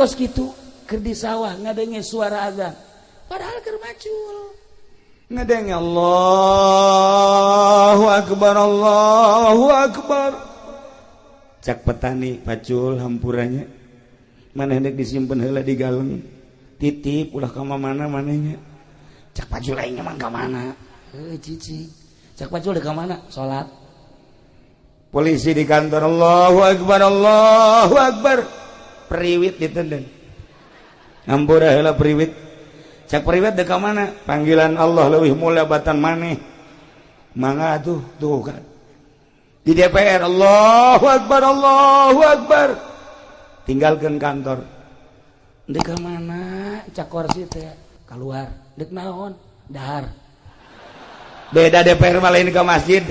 Kos kitu keur di sawah ngadenge suara azan, padahal keur macul. Ngadenge Allahu akbar, Allahu akbar. Cak petani, "Pacul, hampura nya, maneh dek disimpen heula di galeng, titip, ulah ka mana manehnya." Cak pacul, "Aing emang ka mana?" "Heuh, cicing." Cak pacul, "Dek ka mana?" "Salat." Polisi di kantor, Allahu akbar, Allahu akbar. Priwit ditendang, "Hampura heula, priwit." Cak priwit, "Dek ka mana?" "Panggilan Allah lebih mulia batan maneh, mangga tuh." Tuh kan, di DPR, Allahu akbar, Allahu akbar. Tinggalkan kantor. "Dek ka mana?" Cak korsi teh, "Keluar." "Dek naon?" "Dahar." Beda DPR malah, ini ke masjid.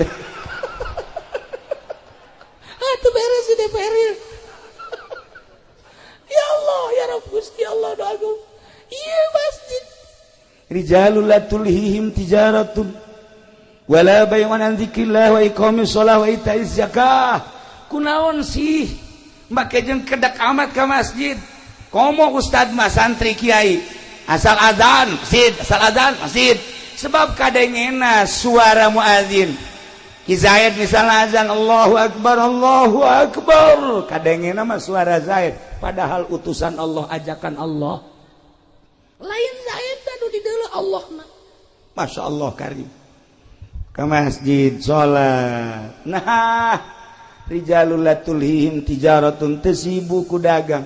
Ah, itu beres di DPR ya. Ya Allah, ya Rabb, Gusti Allah, doa. Iya, masjid. Rijalul la tulhihim tijaratun wala bay'un an dzikrillah wa iqamis shalah wa ita'iz zakah. Kunaon sih make jeung kedak amat ke masjid? Komo ustad mah, santri, kiai, asal azan masjid, asal azan masjid, sebab kadengena suara muadzin. Ki Zaid misalnya azan, Allahu akbar, Allahu akbar, kadengena mah suara Zaid, padahal utusan Allah, ajakan Allah lain Zaid anu di Allah mah. Masya Allah, karim ke masjid salat. Nah, rijalul la tulhihim tijaratun, teu sibuk ku dagang,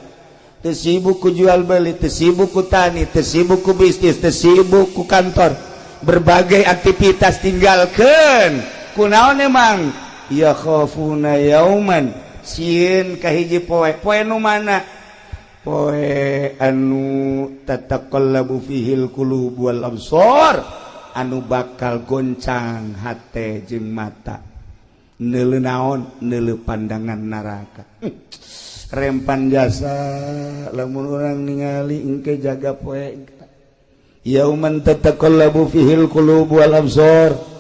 teu sibuk ku jual beli, teu sibuk ku tani, teu sibuk ku bisnis, teu sibuk ku kantor, berbagai aktivitas tinggalkan. Kunaon emang? Ya khafuna yauman, sieun ka hiji poe. Poe nu mana? Poe anu tataqallabu fihil qulub wal absar, anu bakal goncang hate jeung mata. Neuleu naon? Neuleu pandangan neraka. Rempan jasa lamun urang ningali engke jaga poe yauman tataqallabu fihil qulub wal absar.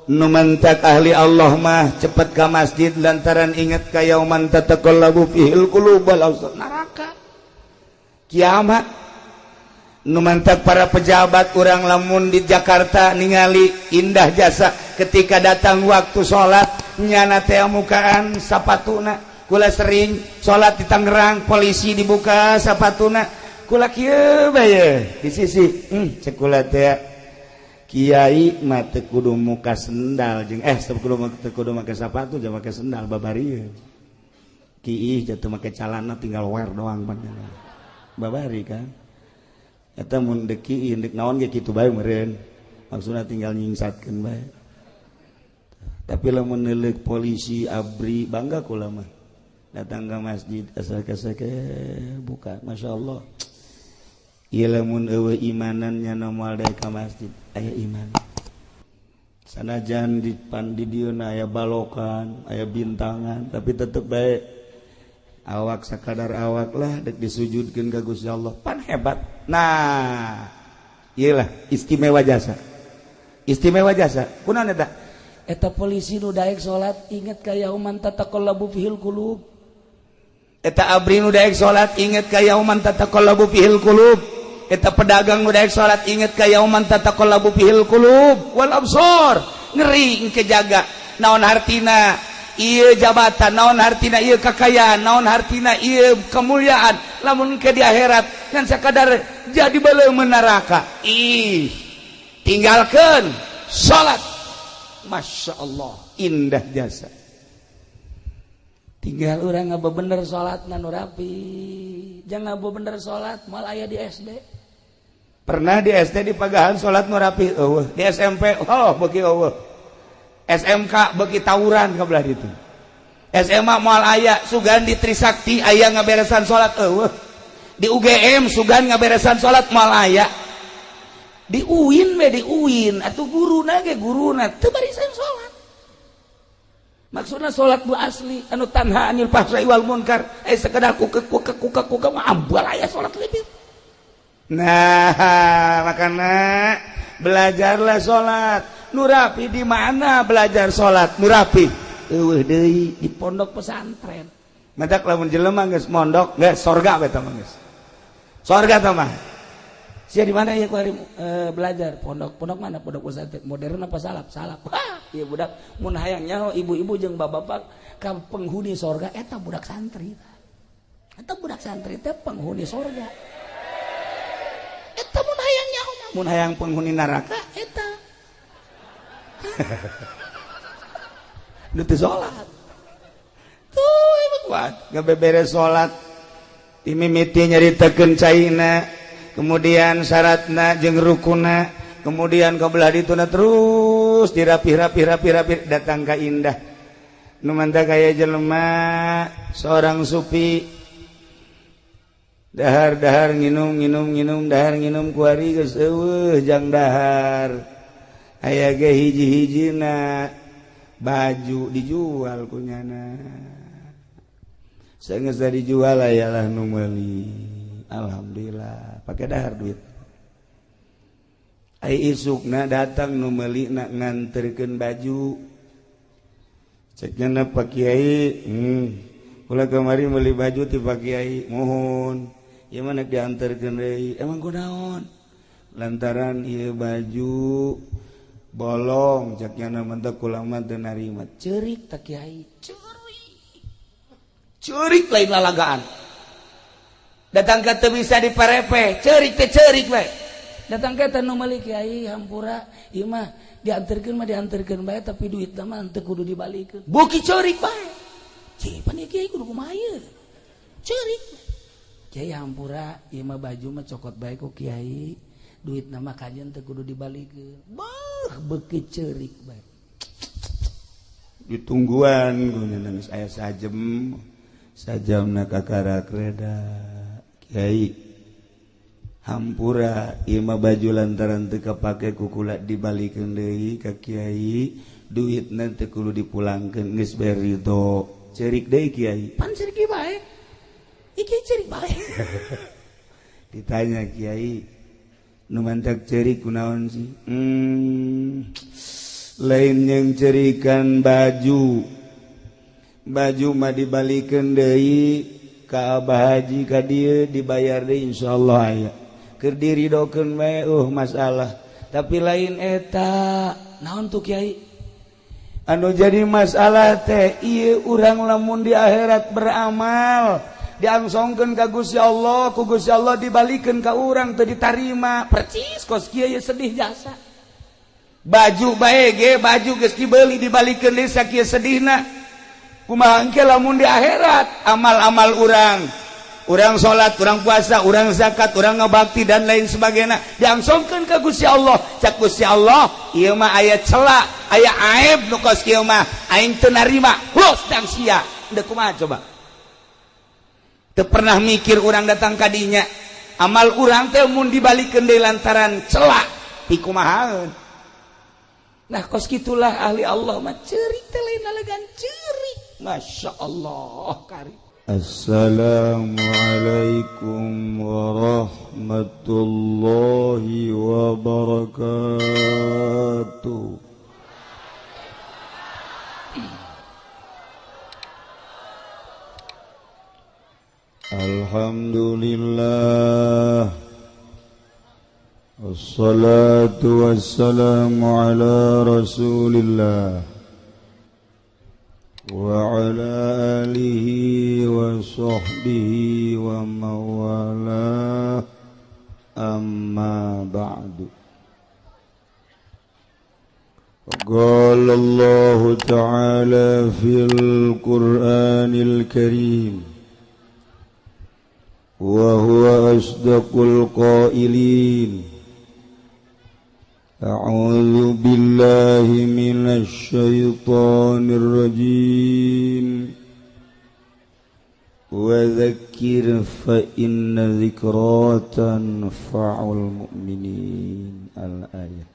Nu mantak ahli Allah mah cepet ka masjid lantaran inget ka yauman tataqallabu fihil qulub wal absar, neraka, kiamat. Nu mantak para pejabat urang lamun di Jakarta ningali indah jasa, ketika datang waktu salat nyana teh mukaan sapatuna. Kula sering salat di Tangerang, polisi dibuka sapatuna, kula kieu bae di sisi, cek kula teh, kiai mah teu kudu muka sendal jeung teu kudu make sapatu jeung make sendal babari. Kiih jatuh make calana tinggal wear doang pan babari kan. Eta mun deuk kiih, deuk naon ge kitu bae meureun, maksudna tinggal nyingsatkeun bae. Tapi lamun neuleuk polisi, ABRI, bangga kula mah. Datang ke masjid asal keseke buka, masya Allah. Ieu lamun eueuh imanannya moal daek ka masjid. Aya iman sanajan di pan di dieu aya balokan, aya bintangan, tapi tetep bae awak sakadar awak lah dek disujudkeun ka Gusti Allah, pan hebat. Nah, iyalah istimewa jasa, istimewa jasa. Kunaon eta? Eta polisi nu daek salat inget ka yauman tataqallabu fihil qulub. Eta ABRI nu daek salat inget ka yauman tataqallabu fihil qulub. Eta pedagang nu daek salat inget ka yauman tataqallabu fihil qulub wal absar. Ngeri engke jaga. Naon hartina ieu jabatan, naon hartina ieu kakayaan, naon hartina ieu kemuliaan lamun ke di akhirat ngan sakadar jadi beuleum neraka? Ih, tinggalkeun salat. Masya Allah, indah jasa. Tinggal orang ngaba bener salat nu rapi, jangan ngaba bener salat mal aya di SD. Pernah di SD di pagahan salat nu rapi eueuh, di SMP oh beuki eueuh, SMK beuki tawuran ka belah ditu, SMA moal aya. Sugan di Trisakti aya ngaberesan salat eueuh, di UGM sugan ngaberesan salat moal aya, di UIN we, di UIN atuh guruna ge, guruna teu barisan salat. Maksudna salat bu asli anu tanha anil fahsai wal munkar, sekedar kuke kuke kuke kuke mah ambal aya salat lebih. Nah, makanya belajarlah salat nu rapi. Di mana belajar salat nu rapi? Eueuh deui, di pondok pesantren. Matak lamun jelema geus mondok, geus sorga eta mah geus. Sorga tah mah. Sia di mana ya ku hari belajar? Pondok, pondok mana? Pondok pesantren modern apa salaf? Salaf. Wah, ieu budak mun hayang nyaho ibu-ibu jeung bapak-bapak ka penghuni sorga eta budak santri. Eta budak santri teh penghuni sorga. Eta mun hayang nyaho mah, mun hayang penghuni neraka eta. Nu teu salat. Tuh emang kuat, ngabeberes salat. Timimiti nyaritakeun caina, kemudian syaratna jeung rukuna, kemudian kabelah dituna terus dirapih-rapih-rapih-rapih datang ka indah. Nu mantap kaya jelema seorang supi dahar-dahar nginum nginum nginum dahar nginum kuari geus eueuh jang dahar. Aya ge hiji-hijina baju dijual kunyana. Saenggeus dijual ayalah nu meuli. Alhamdulillah pakai dahar duit. Ai isukna datang nu meuli na nganterkeun baju. Ceknya na Pak Kiai, kula kamari meuli baju ti Pak Kiai, mohon. Ieu mah nek dianterkeun deui. Emang kunaon? Lantaran ieu baju bolong, ceknya na mentek kula mah teu narima. Ceurik ta Kiai, ceurik. Ceurik lain lalagaan. Datang ka teu bisa diparepe, ceurik teh ceurik we. Datang ka teh nu meuli Kiai hampura, ieu mah dianterkeun mah dianterkeun bae tapi duitna mah teu kudu dibalikeun. Beuki ceurik bae. Cih, pan ieu Kiai kudu kumaha ieu? Ceurik. Kiai hampura, ieu mah baju mah cokot bae ku Kiai, duitna mah kajen teu kudu dibalikeun. Beuh, beuki ceurik bae. Ditungguan guna nangis aya sajem. Sajamna kakarak reda. Kiai hampura ieu mah baju lantaran teu kapake ku kula dibalikeun deui ka Kiai, duitna teu kudu dipulangkeun geus bae ridho. Ceurik deui Kiai. Pan ceurik bae. Iki ceurik bae. Ditanya Kiai, nu mantak ceurik kunaon sih? Lain yang cerikan baju. Baju mah dibalikeun deui ka Abah Haji ka dieu dibayar deui insyaallah aya. Keur diridokeun bae masalah. Tapi lain eta, naon tuh Kiai? Anu jadi masalah teh ieu urang lamun di akhirat beramal, diangsongkeun ka Gusti Allah, ku Gusti Allah dibalikeun ka urang teu ditarima. Percis kos kieu sedih jasa. Baju bae ge, baju geus dibeli dibalikeun deui sakieu sedihna. Kumaha engke lamun di akhirat amal-amal urang, urang salat, urang puasa, urang zakat, urang ngabakti dan lain sebagainya diangsongkeun ka Gusti Allah. Cak Gusti Allah, ieu mah aya cela, aya aib nu kos kieu mah aing teu narima. Hus dang sia. Deuk kumaha coba? Teu pernah mikir urang datang ka dinya. Amal urang teh mun dibalikeun deui lantaran cela, pikumahaeun. Nah kos kitulah ahli Allah mah ceurik teh lain lalagan ceurik. Masya Allah kari. Assalamualaikum warahmatullahi wabarakatuh. Alhamdulillah. Wassalatu wassalamu ala Rasulillah wa ala alihi wa sahbihi wa mawalah, amma ba'du. Qala Allah ta'ala fil Qur'anil Karim wa huwa asdaqul qailin. A'udzu billahi minasy syaithanir rajim. Wa dzakkir fa inna dzikra tanfa'ul mu'minin. Al-ayah.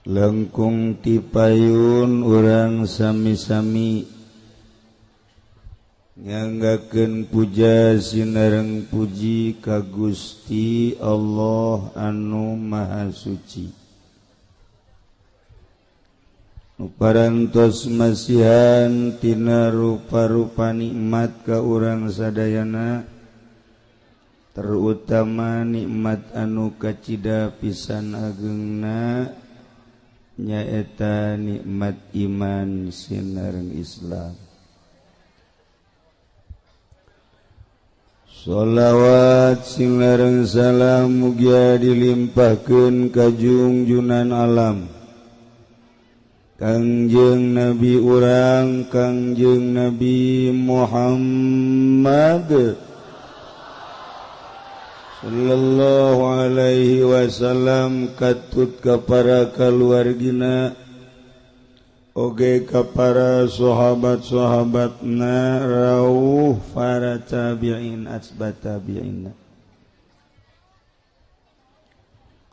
Lengkung tipayun urang sami-sami nyanggakeun puja sinareng puji ka Gusti Allah anu Maha Suci. Nu parantos masihan tina rupa-rupa nikmat ka urang sadayana, terutama nikmat anu kacida pisan agengna nyaeta nikmat iman sinareng Islam. Sholawat sinareng salam mugia dilimpahkeun ka junjunan alam Kangjeng Nabi urang Kangjeng Nabi Muhammad sallallahu alaihi wasallam, katut ka para kaluargina oge ka para sahabat-sahabatna rauh para tabi'in asbat tabi'in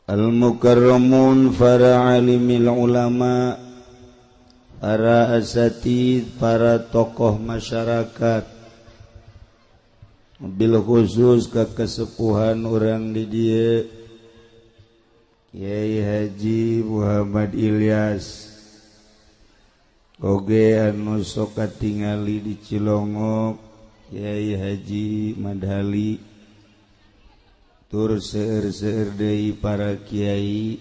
al-mukarramun para alimil ulama, para asatid, para tokoh masyarakat, bil khusus ke kesepuhan orang di dieu Kiai Haji Muhammad Ilyas oge anu sok katingali di Cilongok Kiai Haji Madhali, tur seueur-seueur deui para kiai,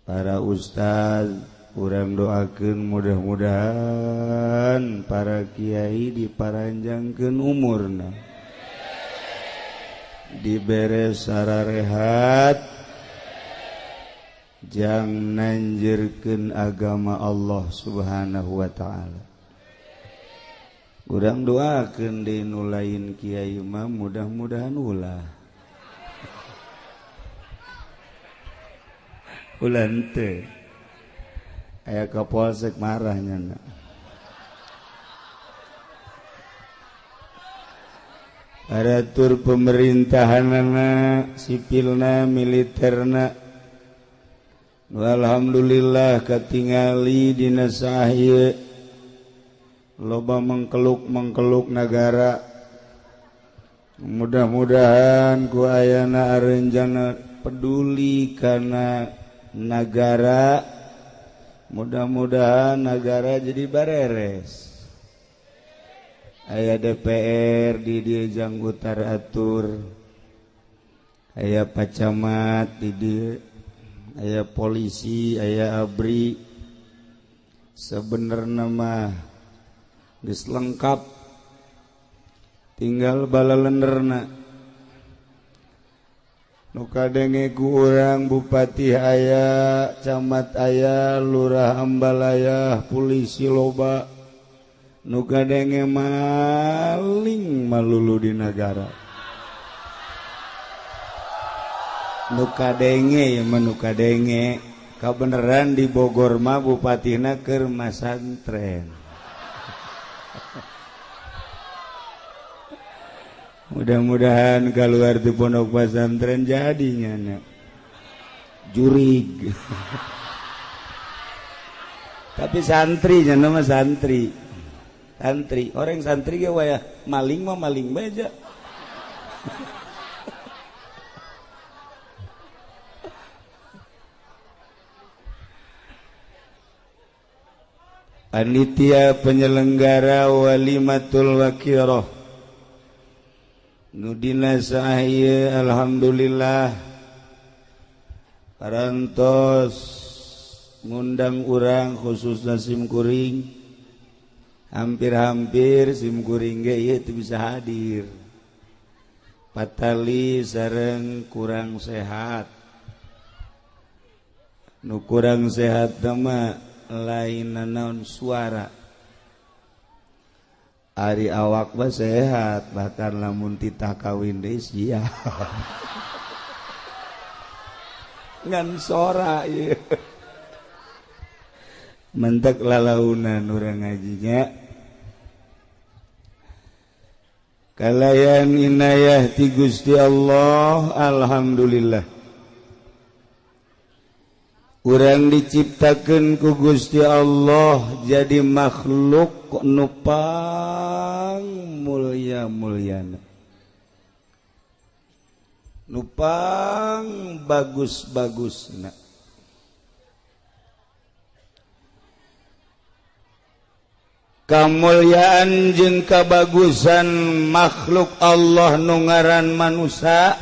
para ustaz. Urang doakeun mudah-mudahan para kiai diparanjangkeun umurna, dibere sararehat, jang nanjirkeun agama Allah Subhanahu wa ta'ala. Urang doakeun deui nu lain kiai mah mudah-mudahan ulah ulah henteu. Aya kapolsek marahnya. Aratur pemerintahanana, sipilna, militerna. Alhamdulillah katingali dina sahie loba mengkeluk-mengkeluk nagara. Mudah-mudahan ku ayana arenjana peduli kana nagara. Mudah-mudahan negara jadi bareres. Aya DPR di dieu jang utar atur, aya pacamat di dieu, aya polisi, aya ABRI. Sebenarnya mah geus lengkap, tinggal balalenerna. Nu kadenge ku urang bupati aya, camat aya, lurah ambalaya, polisi loba. Nu kadenge maling malulu di nagara. Nu kadenge ya mah nu kadenge. Kabeneran di Bogor mah bupatina keur masantren. Mudah-mudahan keluar di pondok pesantren jadinya nak jurig. Tapi santri nya nama santri. Santri, orang santri ge waya maling mah maling bae. Panitia penyelenggara Walimatul Wakirah nudina sahie alhamdulillah parantos ngundang urang khususna simkuring, hampir-hampir simkuring ge ieu teu bisa hadir patali sareng kurang sehat. Nu kurang sehat mah lain naon suara. Ari awak mah sehat, bahkan lamun titah kawin deui sia. Ngan sora ieu. Mentek lalaunan urang ngajinya. Kalayan inayah ti Gusti Allah, alhamdulillah. Urang diciptakeun ku Gusti Allah jadi makhluk nu pang mulia-muliana, nu pang bagus-bagusna. Kamulyaan jeung kabagusan makhluk Allah nu ngaran manusia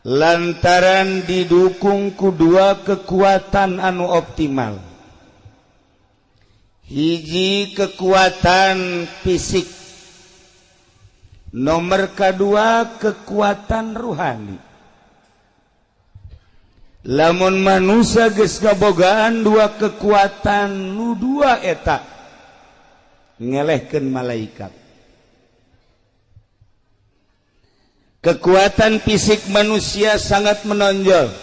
lantaran didukung ku dua kekuatan anu optimal. Hiji kekuatan fisik, nomor kedua kekuatan ruhani. Lamun manusia geus ngabogaan dua kekuatan nu dua eta ngelehkeun malaikat. Kekuatan fisik manusia sangat menonjol.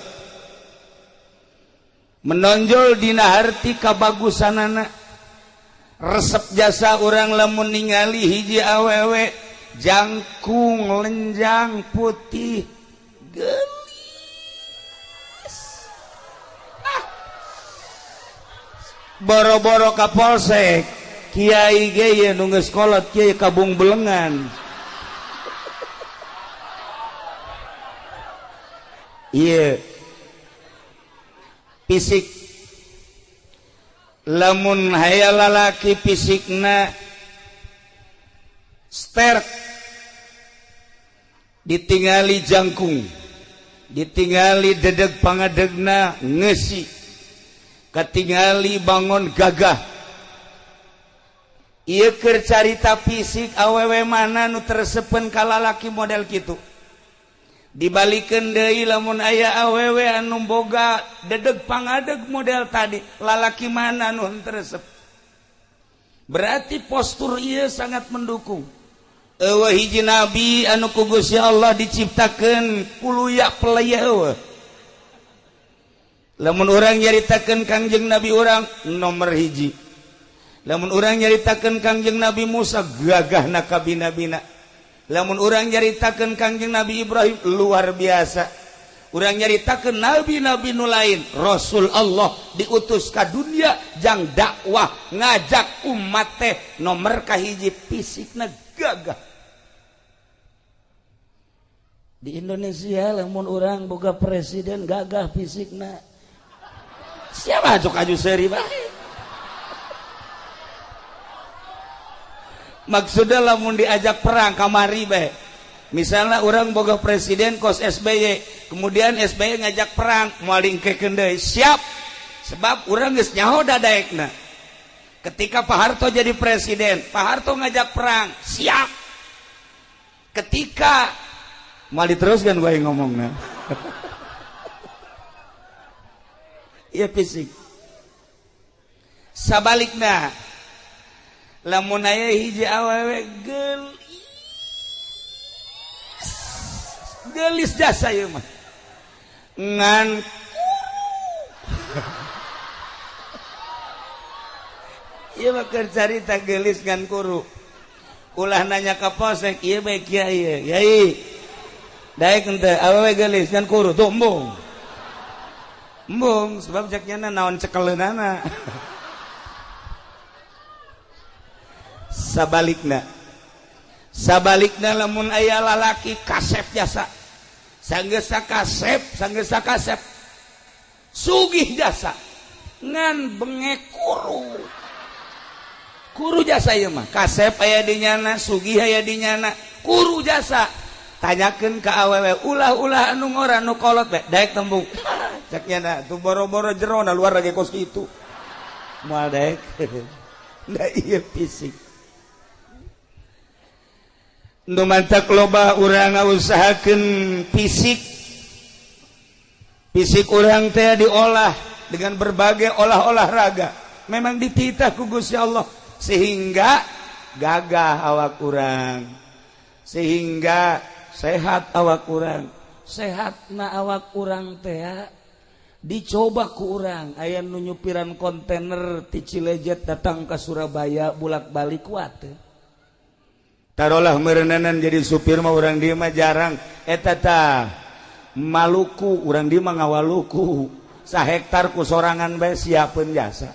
Menonjol dina harti kabagusanana. Resep jasa urang lamun ningali hiji awewe jangkung lenjang putih geulis. Ah. Boro-boro ka polsek kiai ge ye nu geus kolot kiai kabung belengan. Ieu fisik. Lamun hayal lalaki fisikna sterk, ditingali jangkung, ditingali dedeg pangadegna ngeusi, katingali bangon gagah. Ieu keur carita fisik awewe mana nu tersepen ka lalaki model kitu. Dibalikeun deui lamun aya awewe anu boga dedeg pangadeg model tadi, lalaki mana nu henteu resep. Berarti postur ieu sangat mendukung. Eueuh hiji nabi anu ku Gusti Allah diciptakeun kuluya pelaya eueuh. Lamun urang nyaritakeun Kangjeng Nabi urang nomor hiji. Lamun urang nyaritakeun Kangjeng Nabi Musa gagahna kabina-bina. Lamun urang nyaritakeun Kangjeng Nabi Ibrahim luar biasa. Urang nyaritakeun nabi-nabi nu lain, Rasul Allah diutus ka dunia jang dakwah ngajak umat teh nomor kahiji fisikna gagah. Di Indonesia lamun urang boga presiden gagah fisikna, siapa cok aju seuri bae. Maksudnya lamun diajak perang kamari bae. Misalnya orang boga presiden kos SBY, kemudian SBY ngajak perang, moal diengkekeun deui, siap. Sebab urang geus nyaho dadaekna. Ketika Pak Harto jadi presiden, Pak Harto ngajak perang, siap. Ketika moal diteruskan gue ngomongna. Iya fisik. Sabalikna lamun aya hiji awewe geulis geulis jasa ieu mah ngan kuru. Ieu mah keur carita geulis ngan kuru. Ulah nanya ka polsek ieu bae kiai yai daek henteu awewe geulis ngan kuru tuh embung. Embung sebab cek nyana naon cekeleunana. Sabalikna, sabalikna lamun aya lalaki kasep jasa, sanggeusa kasep, sanggeusa kasep, sugih jasa, ngan bengek kuru, kuru jasa ieu mah, kasep aya di nyana, sugih aya di nyana, kuru jasa. Tanyakeun ka awewe, ulah-ulah anu ngora nu kolot bae, daek tembung. Cek nyana tuh boro-boro jero na luar lagi kos kitu. Moal daek. Da ieu fisik. Nu mantak loba urang ngausahakeun fisik. Fisik urang teh diolah dengan berbagai olah-olah raga. Memang dititah ku Gusti Allah sehingga gagah awak urang, sehingga sehat awak urang. Sehatna awak urang teh dicoba ku urang. Aya nu nyupiran kontainer ti Cilejet datang ka Surabaya bulak-balik kuat teh. Tarolah merenanan jadi supir mah urang dieu mah jarang eta tah Maluku urang dieu mah ngawaluku sahektar ku sorangan bae siapeun jasa.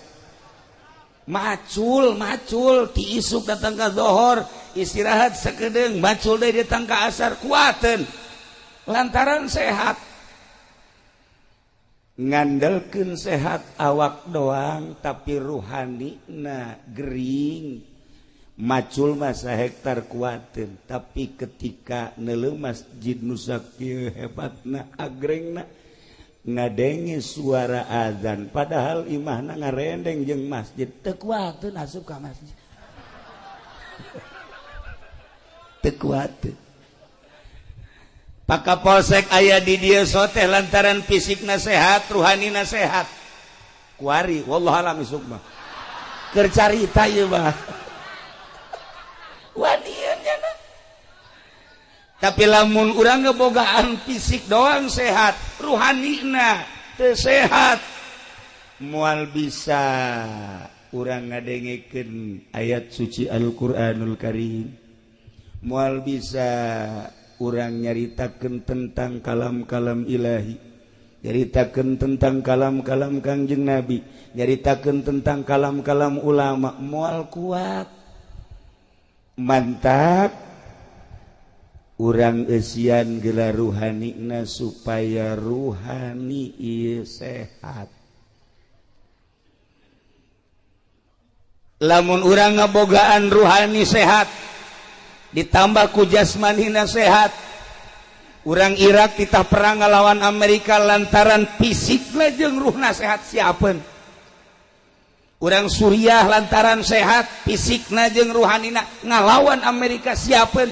Macul macul ti isuk datang ka zohor istirahat sakedeung macul deui datang ka asar kuateun lantaran sehat. Ngandelkeun sehat awak doang tapi ruhani na gering. Macul masa hektar kuatin, tapi ketika neuleuh masjid nu sakieu hebatna agrengna ngadenge suara azan padahal imahna ngarendeng jeung masjid teu kuateun asup ka masjid. Teu kuateun. Pak Kapolsek aya di dieu soteh lantaran fisikna sehat, ruhanina sehat. Kuari wallahu alam isuk mah. Keur carita ieu mah. Tapi lamun urang ngebogaan fisik doang sehat, ruhanina teu sehat, moal bisa urang ngadengekeun ayat suci Al-Qur'anul Karim, moal bisa urang nyaritakeun tentang kalam-kalam ilahi, nyaritakeun tentang kalam-kalam Kangjeng Nabi, nyaritakeun tentang kalam-kalam ulama, moal kuat. Mantap urang eusian gelar ruhanina supaya ruhani ieu sehat. Lamun urang ngabogaan ruhani sehat ditambah ku jasmanina sehat, urang Irak titah perang ngalawan Amerika lantaran fisikna jeung ruhna sehat siapeun. Urang Suriah lantaran sehat fisikna jeung ruhanina ngalawan Amerika siapeun.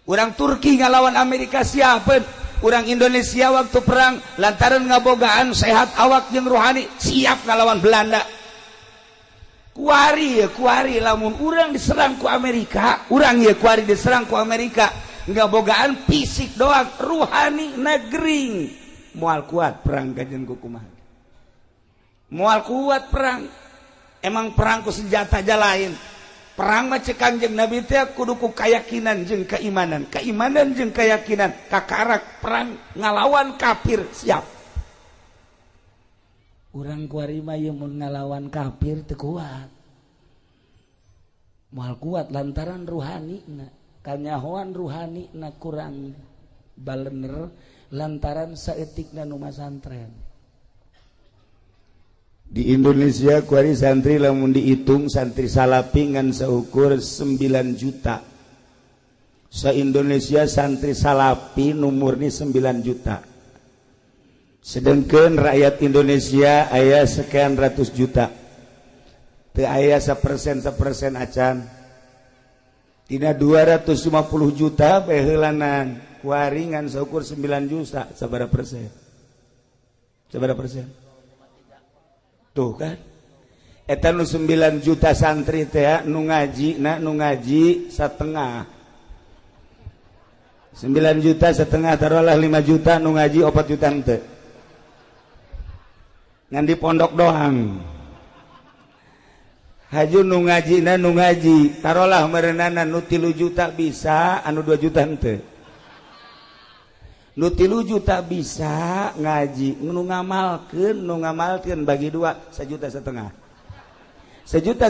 Urang Turki ngalawan Amerika siapeun. Urang Indonesia waktu perang lantaran ngabogaan sehat awak jeung ruhani siap ngalawan Belanda. Kuari ya kuari lamun urang diserang ku Amerika, urang ya kuari diserang ku Amerika ngabogaan fisik doang ruhani negering moal kuat perang kajen ku kumaha. Moal kuat perang. Emang perang ku senjata aja lain. Perang mah cek Kangjeng Nabi teh kudu ku keyakinan jeung keimanan. Keimanan jeung keyakinan kakarak perang ngalawan kafir siap. Urang kuari mah ieu mun ngalawan kafir teu kuat. Moal kuat lantaran ruhanina, kanyahoan ruhanina kurang balener lantaran saeutikna nu masantren. Di Indonesia kuari santri lamun dihitung santri salapi ngan seukur 9 juta. Se-Indonesia santri salapi nu murni 9 juta. Sedangkan rakyat Indonesia aya sekian ratus juta. Teu aya 1% acan. Tina 250 juta baheulanan kuari ngan seukur 9 juta sabaraha persen? Sabaraha persen? Tuh kan eta nu 9 juta santri teh nu ngaji na nu ngaji setengah 9 juta setengah taruhlah 5 juta nu ngaji 4 juta henteu ngan di pondok doang. Haju nu ngaji na nu ngaji taruhlah merenana nu 3 juta bisa anu 2 juta henteu. Nu 3 juta bisa ngaji nu ngamalkeun bagi dua 1,5 juta. 1,5 juta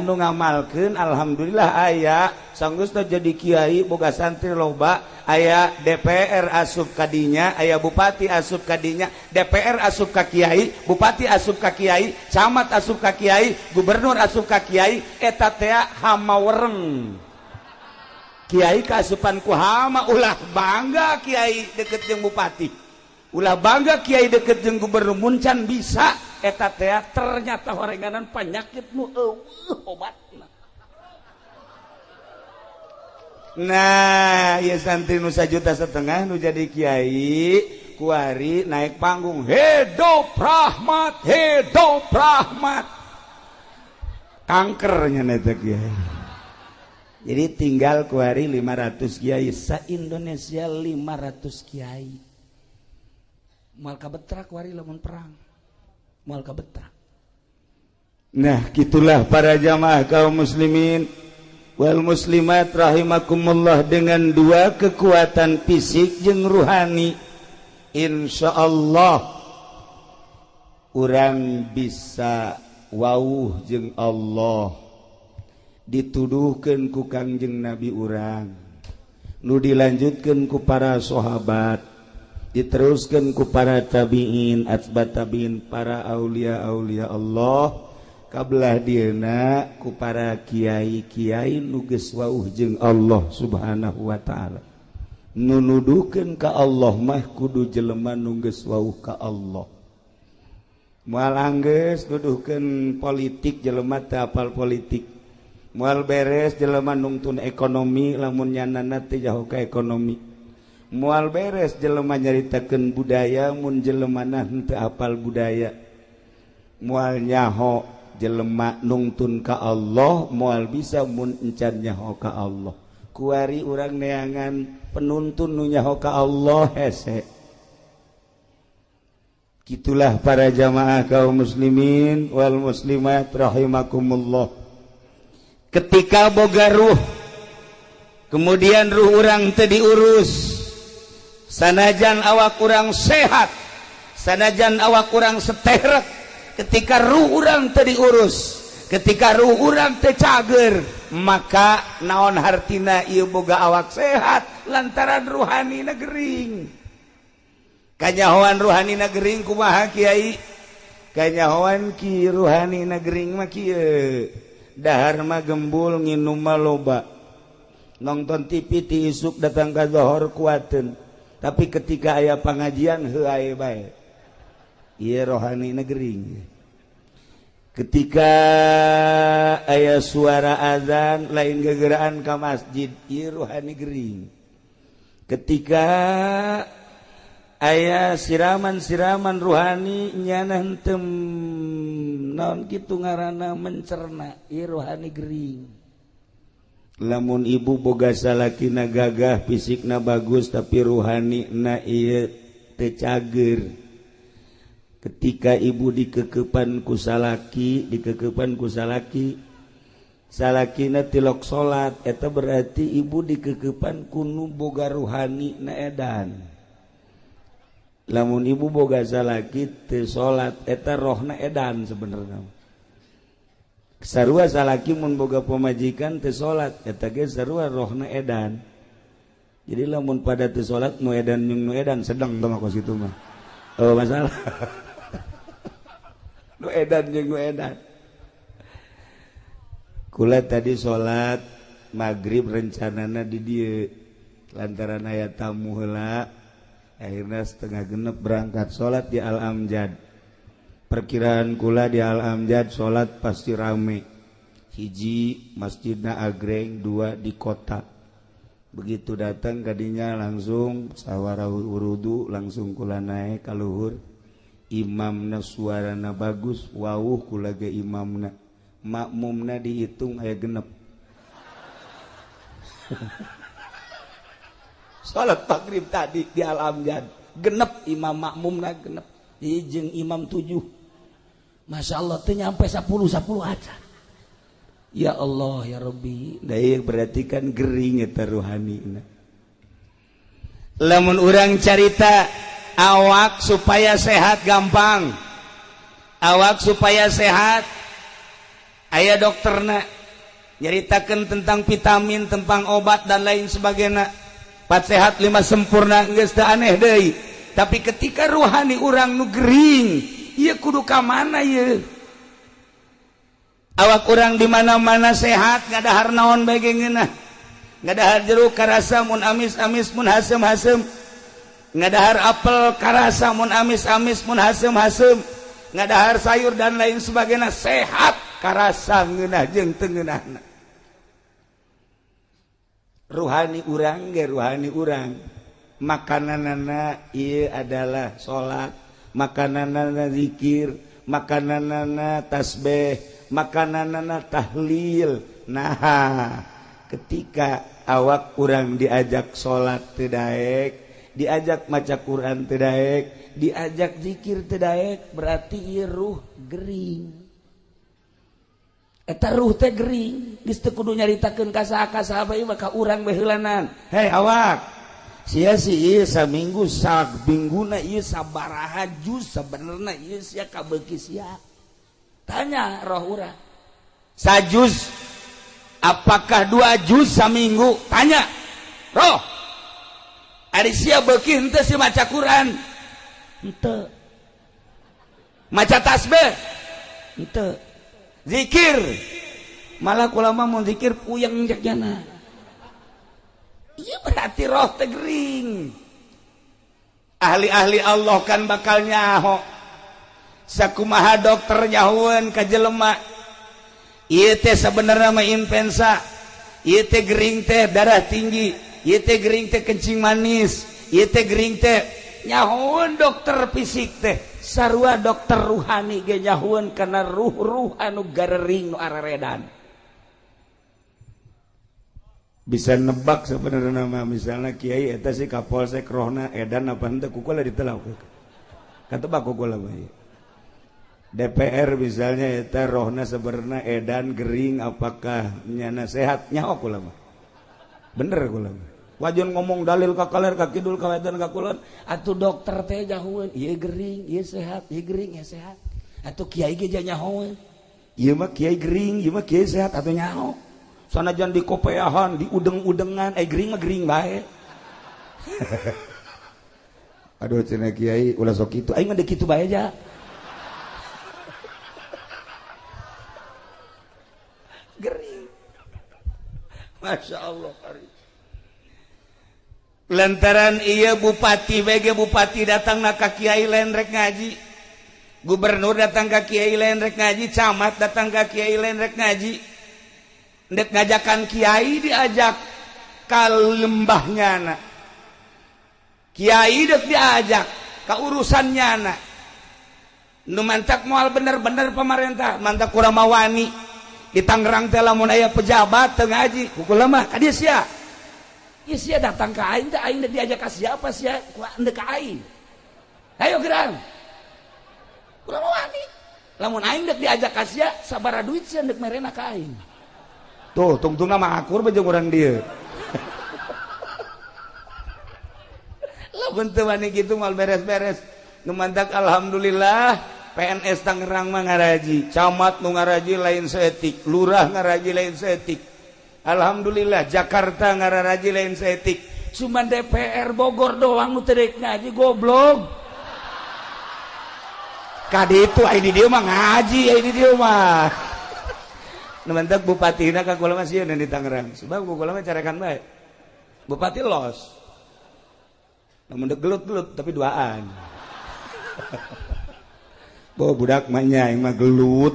nu ngamalkeun alhamdulillah aya sanggeusna jadi kiai boga santri loba, aya DPR asup kadinya, aya bupati asup kadinya, DPR asup ka kiai, bupati asup ka kiai, camat asup ka kiai, gubernur asup ka kiai, eta teh hama wereng. Kiai kaasupan ku hama, ulah bangga kiai deket jeung bupati, ulah bangga kiai deket jeung gubernur, muncan bisa eta teh ternyata horenganan penyakit nu eueuh obatna. Nah, ieu santri nu 1,5 juta nu jadi kiai kuari naik panggung hidup rahmat, hidup rahmat, kankernya eta kiai. Jadi tinggal kuari 500 kiai sa-Indonesia 500 kiai. Moal kabetrak kuari lamun perang. Moal kabetrak. Nah, gitulah para jamaah kaum muslimin wal muslimat rahimakumullah dengan dua kekuatan fisik jeung ruhani. Insyaallah urang bisa wauh jeung Allah. Dituduhkeun ku Kangjeng Nabi urang, nu dilanjutkeun ku para sahabat, Diteruskan ku para tabiin, atba tabiin, para aulia-aulia Allah, kabelah dieuna ku para kiai-kiai nu geus wauh jeung Allah Subhanahu wa taala. Nu nuduhkeun ka Allah mah kudu jelema nu geus wauh ka Allah. Moal anggeus nuduhkeun politik jelema teu apal politik. Moal beres jelema nungtun ekonomi lamun nyanana teu jauh ka ekonomi. Moal beres jelema nyaritakeun budaya mun jelemana henteu apal budaya. Moal nyaho jelema nungtun ka Allah, moal bisa mun encan nyaho ka Allah. Kuari urang neangan penuntun nu nyaho ka Allah hese. Gitulah para jamaah kaum muslimin wal muslimat rahimakumullah. Ketika boga ruh, kemudian ruh urang teu diurus, sanajan awak urang sehat, sanajan awak urang seterek, ketika ruh urang teu diurus, ketika ruh urang teu cager, maka naon hartina ieu boga awak sehat lantaran ruhanina gering. Kanyahoan ruhanina gering kumaha kiai? Kanyahoan ki ruhanina gering mah kieu. Dahar mah gembul, nginum mah loba. Nonton TV ti isuk datang ka zohor kuateun. Tapi ketika aya pangajian heuh ae bae. Ieu rohanina gering. Ketika aya suara azan lain gegeraan ka masjid, ieu rohani gering. Ketika aya siraman-siraman ruhani nyana henteu naon kitu ngaranna mencerna, ieu rohani gering. Lamun ibu boga salakina gagah, fisikna bagus tapi ruhanina ieu teu cager. Ketika ibu dikekepan ku salaki, dikekepan ku salaki, salakina tilok salat, eta berarti ibu dikekepan ku nu boga ruhani na edan. Lamun ibu boga salaki teu salat, eta rohna edan sebenarnya. Sarua salaki mun boga pamajikan teu salat, eta ge sarua rohna edan. Jadi lamun pada teu salat nu edan jeung nu edan sedang tah kos kitu mah. Oh masalah. Nu edan jeung nu edan. Kula tadi salat maghrib rencanana di dieu, lantaran aya tamu heula, akhirnya 5:30 berangkat salat di Al Amjad. Perkiraan kula di Al Amjad salat pasti rame. Hiji masjidna agreng, dua di kota. Begitu datang kadinya langsung sawara wudu, langsung kula naik ka luhur. Imamna suarana bagus, wawuh kula ge imamna. Makmumna dihitung aya genep. Salat maghrib tadi di Al Amjad genep imam makmumna genep, jeung imam 7. Masya Allah teu nyampe 10 aja. Ya Allah ya Rabbi, da berarti kan gering eta ruhanina. Lamun urang carita awak supaya sehat gampang. Awak supaya sehat aya dokterna nyaritakeun tentang vitamin, tentang obat dan lain sebagainya. 4 sehat 5 sempurna geus teu aneh deui. Tapi ketika ruhani urang nu gering, ieu kudu ka mana ieu? Awak urang di mana-mana sehat, ngadahar naon bae ge ngeunah. Ngadahar jeruk karasa mun amis-amis mun haseum-haseum. Ngadahar apel karasa mun amis-amis mun haseum-haseum. Ngadahar sayur dan lain sebagainya sehat karasa ngeunah jeung teu ngeunahna. Ruhani urang ge ruhani urang. Makananana ieu adalah salat, makananana zikir, makananana tasbih, makananana tahlil. Nah, ketika awak urang diajak salat teu daek, diajak maca Quran teu daek, diajak zikir teu daek, berarti ieu ruh gering. Eta ruh teh gering, geus teu kudu nyaritakeun ka saha ka saha bae maka urang bae heulanan. Hei awak, sia si ieu saminggu sabingguna ieu sabaraha juz sabenerna ieu sia kabeuki sia. Tanya roh urang. Sajuz apakah 2 juz saminggu? Tanya roh. Ari sia beuki henteu sih maca Quran, henteu. Maca tasbih, henteu. Zikir, malah kula mah mun zikir puyeng cek jana. Iya berarti roh teh gering. Ahli-ahli Allah kan bakal nyaho. Sakumaha dokter nyahoeun ka jelema. Ieu teh sabenerna mah influenza. Ieu teh gering teh darah tinggi. Ieu teh gering teh kencing manis. Ieu teh gering teh nyahoeun dokter fisik teh. Sarua dokter ruhani ge nyahoeun kana ruh-ruh anu garering nu araredan. Bisa nebak sebenarnya mah misalnya kiai eta si kapolsek rohna edan apa henteu kukula ditelak. Katebak kukula mah. DPR misalnya eta rohna sebenarnya edan gering apakah nyana sehat nyaho kula mah. Bener kula mah. Wajan ngomong dalil ka kaler ka kidul ka wetan ka kulon atuh dokter teh nyahoeun ieu gering ieu sehat ieu gering ieu sehat. Atuh kiai ge nyahoeun ieu mah kiai gering ieu mah kiai sehat atuh nyaho. Sanajan di kopeahan, di udeng-udengan, gering mah gering bae. Aduh cenah kiai ulah sok kitu, aing mah deuk kitu bae ja. Gering. Masya Allah. Lantaran iya bupati BG bupati datang na ka kiai lain rek ngaji. Gubernur datang ka kiai lain rek ngaji, camat datang ka kiai lain rek ngaji. Ndek ngajakan kiai diajak ka lembahnya na. Kiai dek diajak ka urusannya na. Nu mantak moal bener-bener pemerintah, mantak kurang mawani. Di Tangerang teh lamun aya pejabat teu ngaji, kukula mah ka dieu sia. Ieu sia datang ka aing teh aing diajak ka siapa sia? Ku ndek ka aing. Ayo gerang. Kurang mawani. Lamun aing dek diajak ka sia, sabaraha duit sia ndek merena ka aing. Tuh, tungtungna mah akur bae jeung urang dieu. Lamun teu wani kitu moal beres-beres. Nu mantak alhamdulillah PNS Tangerang mah ngaraji, camat nu ngaraji lain saeutik, lurah ngaraji lain saeutik. Alhamdulillah Jakarta ngaraji lain saeutik. Cuman DPR Bogor doang nu teu rek ngaji goblok. Kaditu ai di dieu mah ngaji ai di dieu mah. Mantak bupatina ka kula mah sieun di Tangerang. Sebab kula mah carekan bae. Bupati los. Namun dek gelut-gelut tapi duaan. Bo budak mah nya aing mah gelut.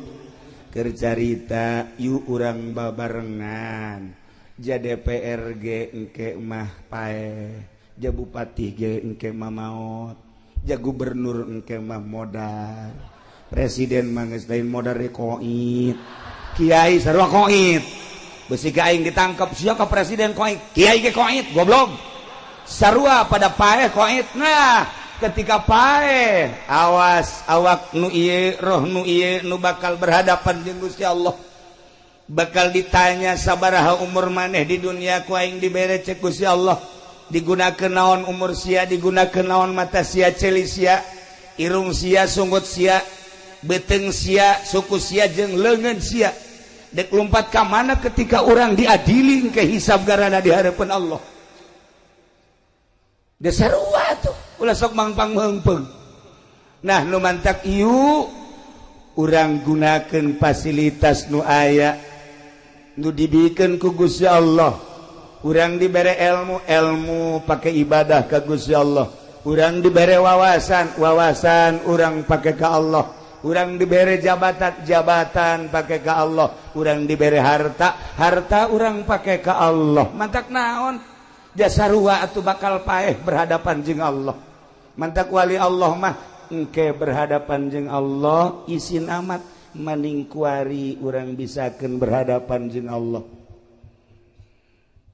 Keur carita yu urang babarengan. Ja DPR ge engke mah paeh, ja bupati ge engke mah maot, ja gubernur engke mah modar. Presiden mah geus lain modar koit. Kiai sarua koit. Besi ka aing ditangkap sia ka presiden koit, kiai ge koit goblok. Sarua pada paeh koit. Nah, ketika paeh awas awak nu ieu roh nu ieu nu bakal berhadapan jeung Gusti Allah. Bakal ditanya sabaraha umur maneh di dunia ku aing dibere cek Gusti Allah. Digunakeun naon umur sia, digunakeun naon mata sia, ceuli sia, irung sia, sunggut sia, beteng sia, suku sia jeung leungeun sia. Dek lompat ka mana ketika orang diadili ke hisab garana di hadapan Allah. Desarua tuh ulah sok mangpang meungpeung. Nah nu mantak ieu urang gunakeun fasilitas nu aya nu dibikeun ku Gusti Allah. Urang dibere ilmu, ilmu pake ibadah ka Gusti Allah. Urang dibere wawasan, wawasan urang pake ka Allah. Urang dibere jabatan, jabatan pakai ke Allah. Urang dibere harta, harta urang pakai ke Allah. Mantak naon? Jasarua atuh bakal paeh berhadapan jeung Allah. Mantak wali Allah mah engke berhadapan jeung Allah isin amat maning kuari urang bisakeun berhadapan jeung Allah.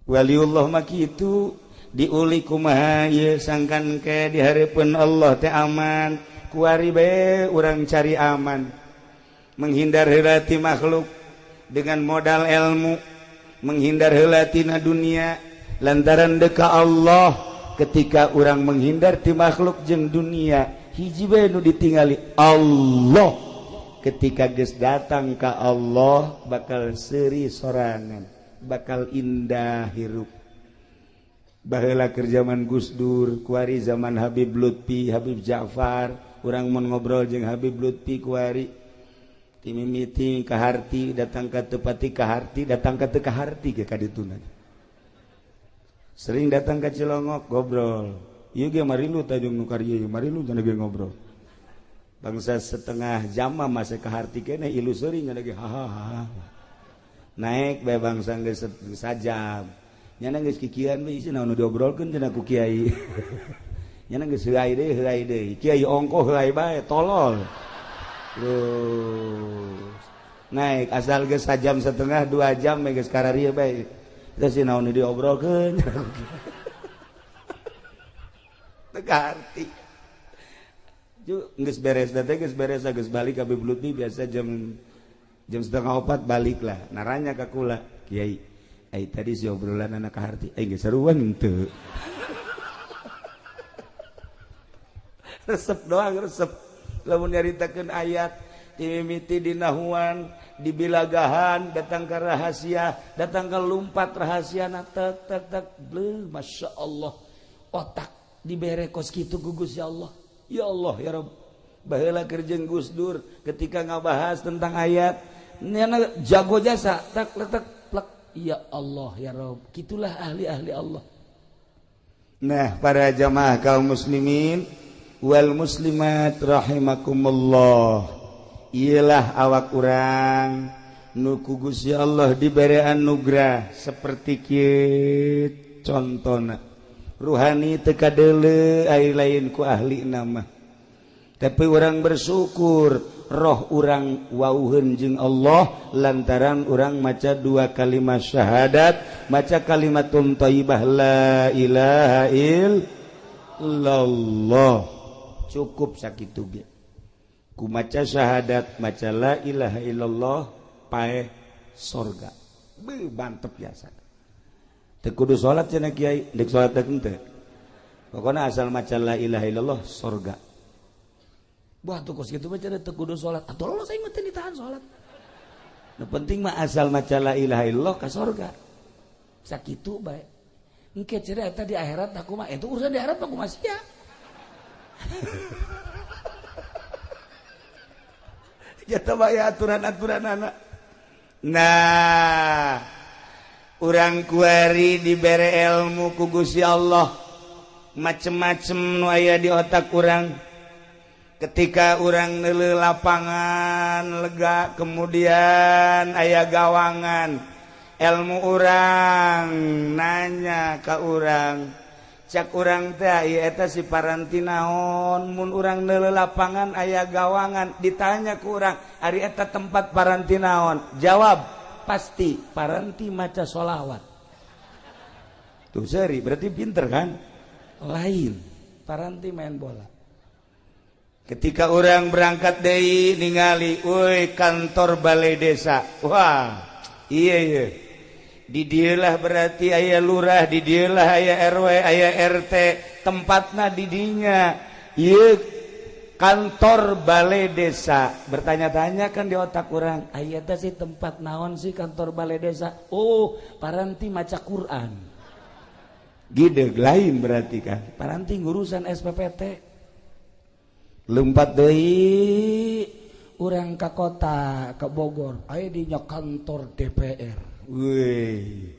Waliullah mah kitu diuli kumaha ieu sangkan ke di hareupeun Allah teh aman. Kuari bae urang cari aman, menghindar heula ti makhluk dengan modal ilmu, menghindar heula tina dunia lantaran deka Allah. Ketika urang menghindar ti makhluk jeung dunia, hiji bae nu ditingali Allah. Ketika geus datang ka Allah bakal seuri sorangan, bakal indah hirup. Baheula keur zaman Gus Dur, kuari zaman Habib Lutfi, Habib Ja'far, urang mun ngobrol jeung Habib Lutfi kuari ti mimiti ka harti datang ka tepati ka harti datang ka teu ka harti ge ka dituna. Sering datang ka Cilongok ngobrol. Ieu ge marilu tah jeung nu karieu, marilu cenah ge ngobrol. Bangsa setengah jam mah masih ka harti keneh ilu seuri nya ge hahaha. Naik bae bangsa geus sajam. Nyana geus kikian we isi naon nu diobrolkeun cenah ku kiai. Nyana geus heuai deui kiai ongkoh heuai bae tolol. Terus naik asal geus sajam setengah 2 jam geus kararieu bae. Terus naon nu diobrolkeun. Teu kaharti. Geus beres teh geus beres geus balik ka Habib Lutfi biasa jam 3:30 balik lah. Naranya ka kula, kiai, ai tadi si obrolan anak kaharti, ai geus seruan henteu. Resep doang resep. Lamun nyaritakeun ayat timimiti dinahuan, dibilagahan, datang ke rahasia, datang ke lumpat rahasiana tek tek tek bleh, Masya Allah. Otak dibere kos kitu ku Gusti Allah. Ya Allah ya Rabb. Baheula keur jeung Gus Dur ketika ngabahas tentang ayat nyana jago jasa tek tek plek. Ya Allah ya Rabb. Kitulah ahli-ahli Allah. Nah, para jamaah kaum muslimin wal muslimat rahimakumullah. Iyalah awak urang nu ku Gusti Allah dibere anugerah seperti kieu contona. Ruhani teu kadeuleu ai lain ku ahli nama. Tapi urang bersyukur roh urang wauheun jeung Allah lantaran urang maca 2 kalimat syahadat, maca kalimatun thayyibah la ilaha illallah. Cukup sakitu ge. Ku maca syahadat, maca la ilaha illallah paeh sorga. Beuh mantep biasa. Teu kudu salat cenah kiai, deuk salat teh henteu. Pokona asal maca la ilaha illallah sorga. Wah tuh kos kitu mah cenah teu kudu salat. Atuh lolos aing mah teu ditahan salat. Nu penting mah asal maca la ilaha illallah ka sorga. Sakitu bae. Engke cenah eta di akhirat aku mah, itu urusan di akhirat mah kumaha sia. Jatuh bae aturan-aturan anak. Nah, urang kuari dibere ilmu ku Gusti Allah. Macem-macem nu aya di otak urang. Ketika urang neuleuh lapangan lega, kemudian aya gawangan. Ilmu urang nanya ka urang. Cak urang teh ieu eta si paranti naon, mun urang neuleuh lapangan aya gawangan, ditanya ku urang, ari eta tempat paranti naon? Jawab, pasti paranti maca sholawat. Tuh seri, berarti pinter kan? Lain, paranti main bola. Ketika orang berangkat deui ningali, euy kantor balai desa. Wah, iya iya. Di dieulah berarti aya lurah, di dieulah aya RW, aya RT, tempatna di dinya. Ieu kantor balai desa. Bertanya-tanya kan di otak orang, aya teh sih tempat naon sih kantor balai desa? Oh, paranti maca Quran. Gideg lain berarti kan. Paranti ngurusan SPPT. Lompat deui urang ka kota, ka Bogor, aya dinya kantor DPR. Wih.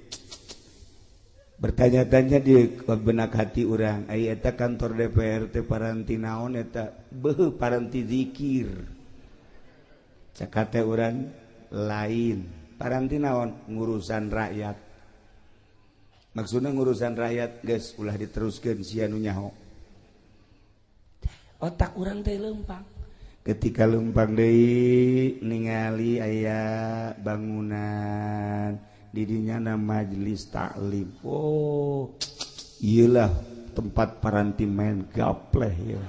Bertanya-tanya di benak hati urang, aya eta kantor DPR teh paranti naon eta? Beuh paranti zikir. Cak hate urang lain. Paranti naon? Ngurusan rakyat. Maksudna ngurusan rakyat geus ulah diteruskeun sia nu nyaho. Otak urang teh lempang. Ketika lempang deui ningali aya bangunan didinya na majelis taklim. Oh, iyalah tempat paranti main gapleh ya.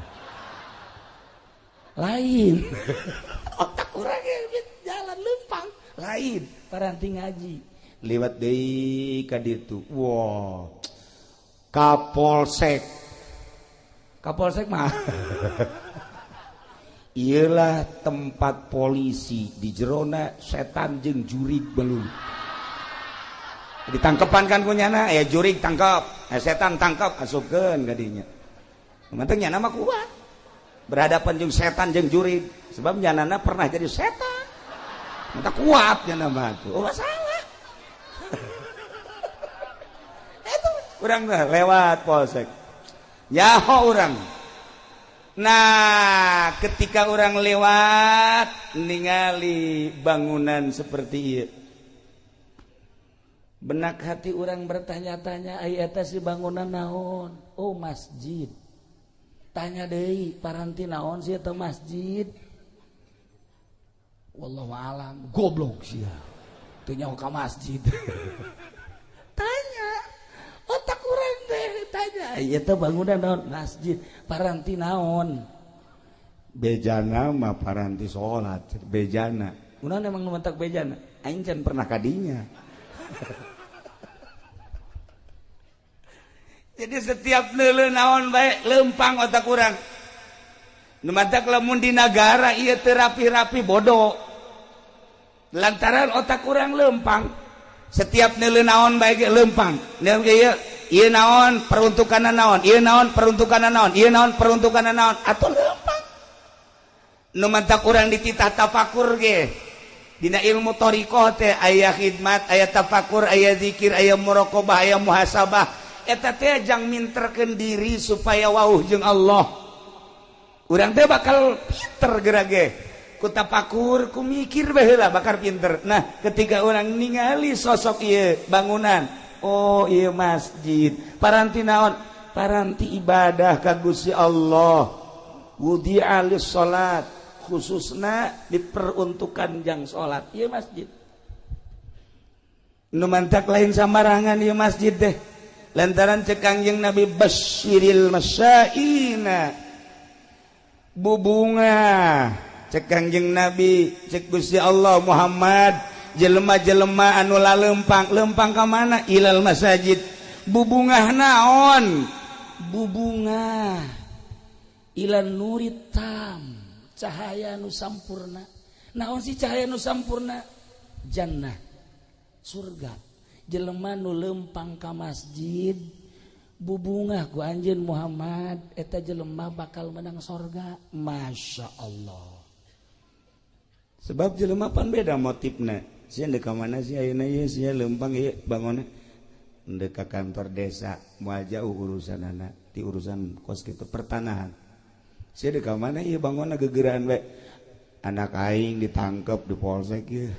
Lain. Otak urang jalan lempang. Lain paranti ngaji. Lewat deui ka ditu. Wah. Kapolsek. Kapolsek mah iyalah tempat polisi di jerona setan jeung jurig belum. Ditangkepan kan ku nyana, aya jurig tangkep, aya setan tangkep, asupkeun ka dinya. Penting nyana mah kuat. Berhadapan jeung setan jeung jurig, sebab nyanana pernah jadi setan. Mata kuat nyana mah tuh. Oh, salah. Itu urang lewat polsek. Nyaho urang. Nah, ketika orang lewat ningali bangunan seperti ieu. Benak hati orang bertanya-tanya, ai eta si bangunan naon? Oh, masjid. Tanya deui, paranti naon sih eta masjid? Wallahu alam, goblok sia. Teu nyaho ka masjid. Tanya. Otak urang teh tanya, ai eta bangunan naon? Masjid. Paranti naon? Bejana mah paranti salat, bejana. Kunaon emang nu mentak bejana? Aing can pernah ka dinya. Jadi setiap neuleuh naon bae lempang otak urang. Nu matak lamun di nagara ieu teu rapi-rapi bodoh. Lantaran otak urang lempang. Setiap neuleuh naon bae ge lempang. Ieu ieu naon peruntukanna naon, ieu naon peruntukanna naon, ieu naon peruntukanna naon, atuh lempang. Nu matak urang dititah tafakur ge. Dina ilmu thariqah teh aya khidmat, aya tafakur, aya zikir, aya muraqabah, aya muhasabah. Eta teh jang minterkeun diri supaya wauh jeung Allah. Urang teh bakal pinter gerage. Ku tafakur, ku mikir bae heula bakal pinter. Nah, ketika urang ningali sosok ieu bangunan, oh ieu masjid, paranti naon? Paranti ibadah ka Gusti Allah. Wudi'a lis-salat, khususna diperuntukkan jang salat ieu masjid. Nu mantak lain sambarangan ieu masjid teh. Lantaran cek Kangjeng Nabi basyiril masyaina, bubunga cek Kangjeng Nabi, cek Gusti Allah Muhammad, jelema-jelema anu lalempang, lempang ka mana? Ilal masajid. Bubungah naon? Bubungah ilan nurit tam, cahaya nu sampurna. Naon sih cahaya nu sampurna? Jannah, surga. Jelema nu lempang ka masjid bubungah ku anjeun Muhammad, eta jelema bakal menang sorga. Masya Allah. Sebab jelema pan beda motifna. Sia deuk ka mana sih ayeuna ieu sia lempang ieu bangunna deuk ka kantor desa, moal jauh urusanana ti urusan kos kitu pertanahan. Sia deuk ka mana ieu bangunna gegeraan bae. Anak aing ditangkep di polsek ieu.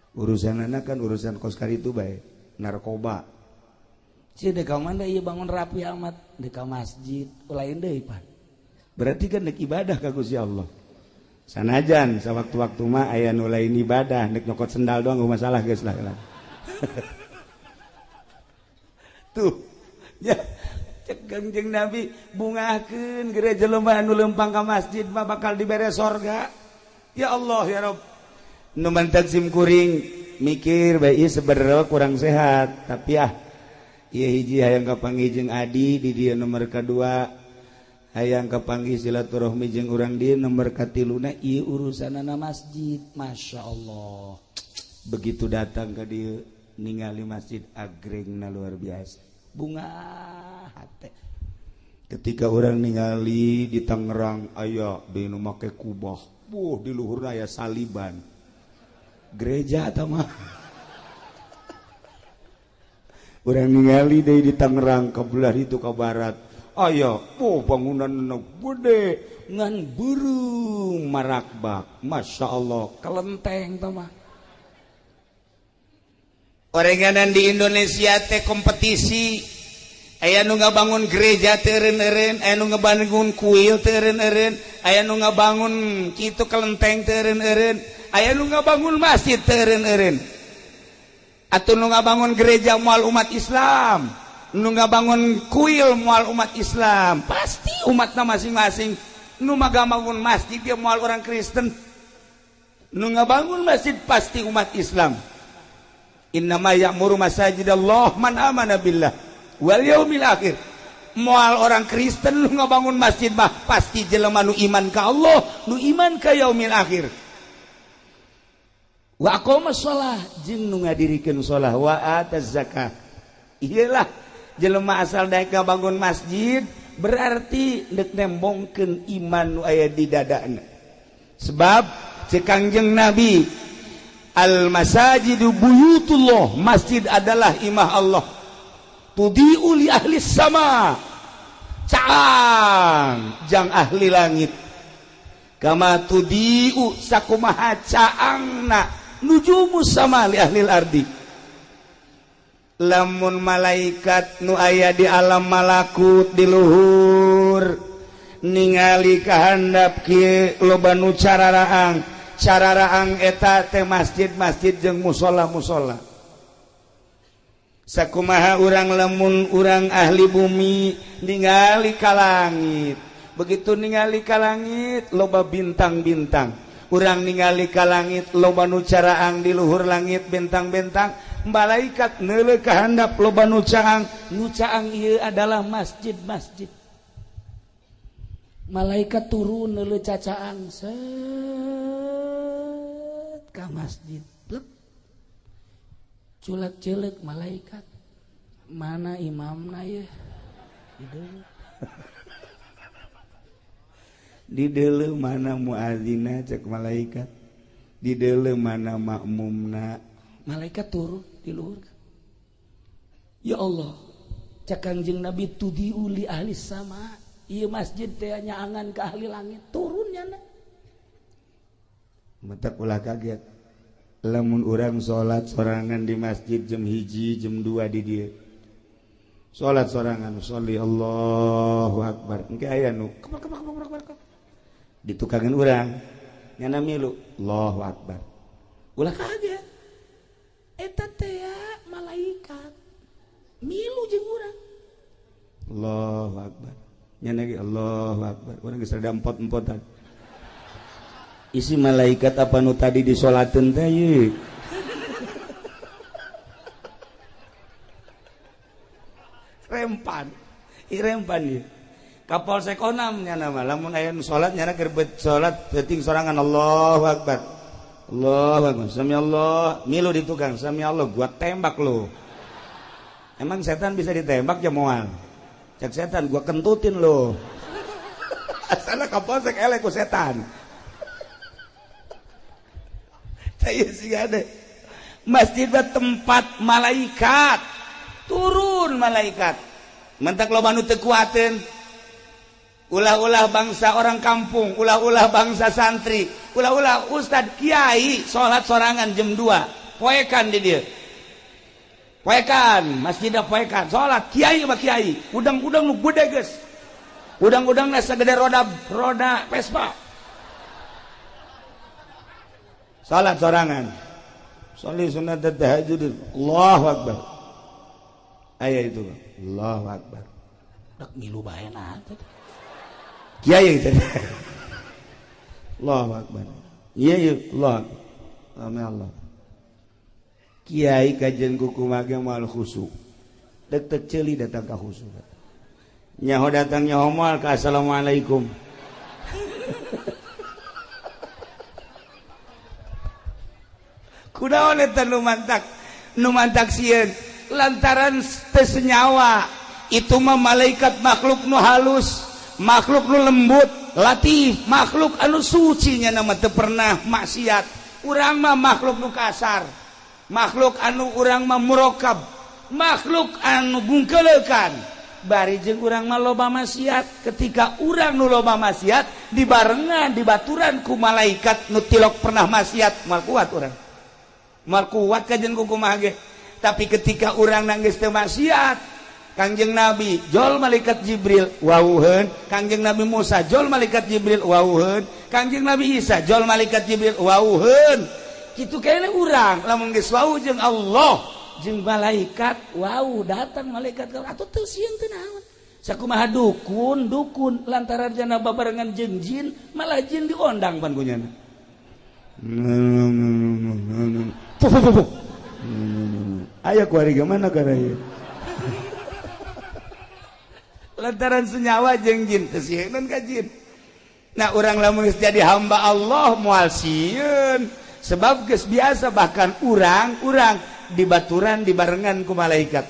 Urusan anak kan urusan koskar itu baik narkoba. Sia deuk ka mana ieu bangun rapi amat, deuk ka masjid lain deui pan. Berarti kan deuk ibadah ka Gusti Allah. Sanajan sawaktu-waktu mah aya nu lain ibadah, deuk nyokot sendal doang eueuh masalah geus lah. Tuh ya cek Kangjeng Nabi bungahkeun geura jelema anu lempang ka masjid mah bakal dibere sorga. Ya Allah ya Rabb. Nu mantak sim kuring mikir bae ieu sebenarnya kurang sehat, tapi ah ieu hiji hayang kapanggih jeung adi di dieu nomor kadua, hayang kapanggih silaturahmi jeung urang dieu nomor katiluna ieu urusanana masjid. Masya Allah. Begitu datang ka dieu ningali masjid agrengna luar biasa, bunga hate. Ketika orang ningali di Tangerang aya di nu make kubah, buh di luhurna aya saliban. Gereja atau mah orang ningali deui di Tangerang ke belah itu ke barat aya oh bangunan gede ngan beureum marakbak. Masya Allah kelenteng tah mah. Orenganan di Indonesia teh kompetisi, aya nu ngabangun gereja teu eureun-eureun, aya nu ngabangun kuil teu eureun-eureun, aya nu ngabangun kitu kelenteng teu eureun-eureun, aya nu ngabangun masjid teu eureun-eureun. Atuh nu ngabangun gereja moal umat Islam, nu ngabangun kuil moal umat Islam, pasti umatna masing-masing. Nu ngabangun masjid dia moal orang Kristen, nu ngabangun masjid pasti umat Islam. Innama ya'muru masajidallah man amana billah wal yaumil akhir. Moal orang Kristen nu ngabangun masjid mah pasti jelema nu iman ka Allah, nu iman ka yaumil akhir. Wa aqama shalah jeung nu ngadirikeun shalah wa ataz zakah. Iyalah jelema asal daek ngabangun masjid berarti deuk nembongkeun iman nu aya di dadana. Sebab ceuk Kangjeng Nabi, al masajidu buyutullah, masjid adalah imah Allah. Tudiu li ahli sama, caang jang ahli langit. Kama tudiu sakumaha caangna nujumu sama li ahli ardi. Lamun malaikat nu aya di alam malakut di luhur ningali kahandap kieu loba nu cararaang, cararaang eta teh masjid-masjid jeung musholla-musholla. Sakumaha urang lamun urang ahli bumi ningali ka langit, begitu ningali ka langit loba bintang-bintang, urang ningali ka langit loba nu caraang di luhur langit bintang-bintang, malaikat neuleuh ka handap loba nu caang, nu caang ieu adalah masjid-masjid. Malaikat turun neuleuh cacaang set ka masjid. Culak-culek malaikat, mana imamna ye? Di deuleu mana muazzinna cek malaikat, di deuleu mana makmumna. Malaikat turun di luhur. Ya Allah, cek Kangjeng Nabi tudiu li ahli sama, ieu masjid teh nyaangan ka ahli langit, turun nyana. Matak ulah kaget. Lamun urang salat sorangan di masjid jam 1 jam 2 di dieu. Salat sorangan sholli Allahu akbar. Engke aya nu kebak kebak kebak kebak. Ditukangan urang nyana milu Allahu akbar. Ulah kaget. Eta teh malaikat milu jeung urang. Allahu akbar. Nyana ge Allahu akbar. Urang geus rada empot-empotan. Isi malaikat apa nu tadi disolateun teh ye? Rempan, rempan ye. Kapolsek onam nyana mah lamun aya nu salat nyana keur salat peuting sorangan Allahu akbar. Allahu akbar. Sami Allah, milu di tukang, sami Allah gua tembak lu. Emang setan bisa ditembak ya moal? Cek setan gua kentutin lu. Asalna kapolsek elek ku setan. Masjid tempat malaikat turun, malaikat mentak loba nu teu kuateun, ulah-ulah bangsa orang kampung, ulah-ulah bangsa santri, ulah-ulah ustad kiai salat sorangan jam 2 poekan di dieu, poekan masjidna poekan salat kiai mah kiai udang-udang nu gede geus, udang-udangna sagede roda roda Vespa. Salat sorangan. Sholli sunat tahajud. Allahu akbar. Aya itu. Allahu akbar. Dak milu bae na teh. Kiai teh. Allahu akbar. Iya iya Allah. Amin Allah. Kiai kajian kuku mage moal khusyuk. Dek tek ceuli datang ka khusyuk. Nyaho datang nyaho moal ka assalamualaikum. Kunaon eta nu mantak sieun lantaran teu senyawa itu mah malaikat makhluk nu halus, makhluk nu lembut, latif, makhluk anu suci nya mah teu pernah maksiat. Urang mah makhluk nu kasar, makhluk anu urang mah murokab, makhluk anu bungkeleukan. Bari jeung urang mah loba maksiat. Ketika urang nu loba maksiat dibarengan dibaturan ku malaikat nu tilok pernah maksiat, moal kuat urang. Moal kuat kajen kumaha ge. Tapi ketika urang nangis teu maksiat, Kangjeng Nabi jol malaikat Jibril wauheun, Kangjeng Nabi Musa jol malaikat Jibril wauheun, Kangjeng Nabi Isa jol malaikat Jibril wauheun. Kitu kene urang lamun geus wau jeung Allah jeung malaikat wau datang malaikat atuh teu sieun teu naon. Sakumaha dukun dukun lantaran jana babarengan jeung jin malah jin diondang pan ku nyana. Ayo kuari gimana karena lantaran senyawa jeung jin teu sieun ka jin. Nah urang lamun geus jadi hamba Allah moal sieun. Sebab geus biasa bahkan urang-urang dibaturan dibarengan ku malaikat.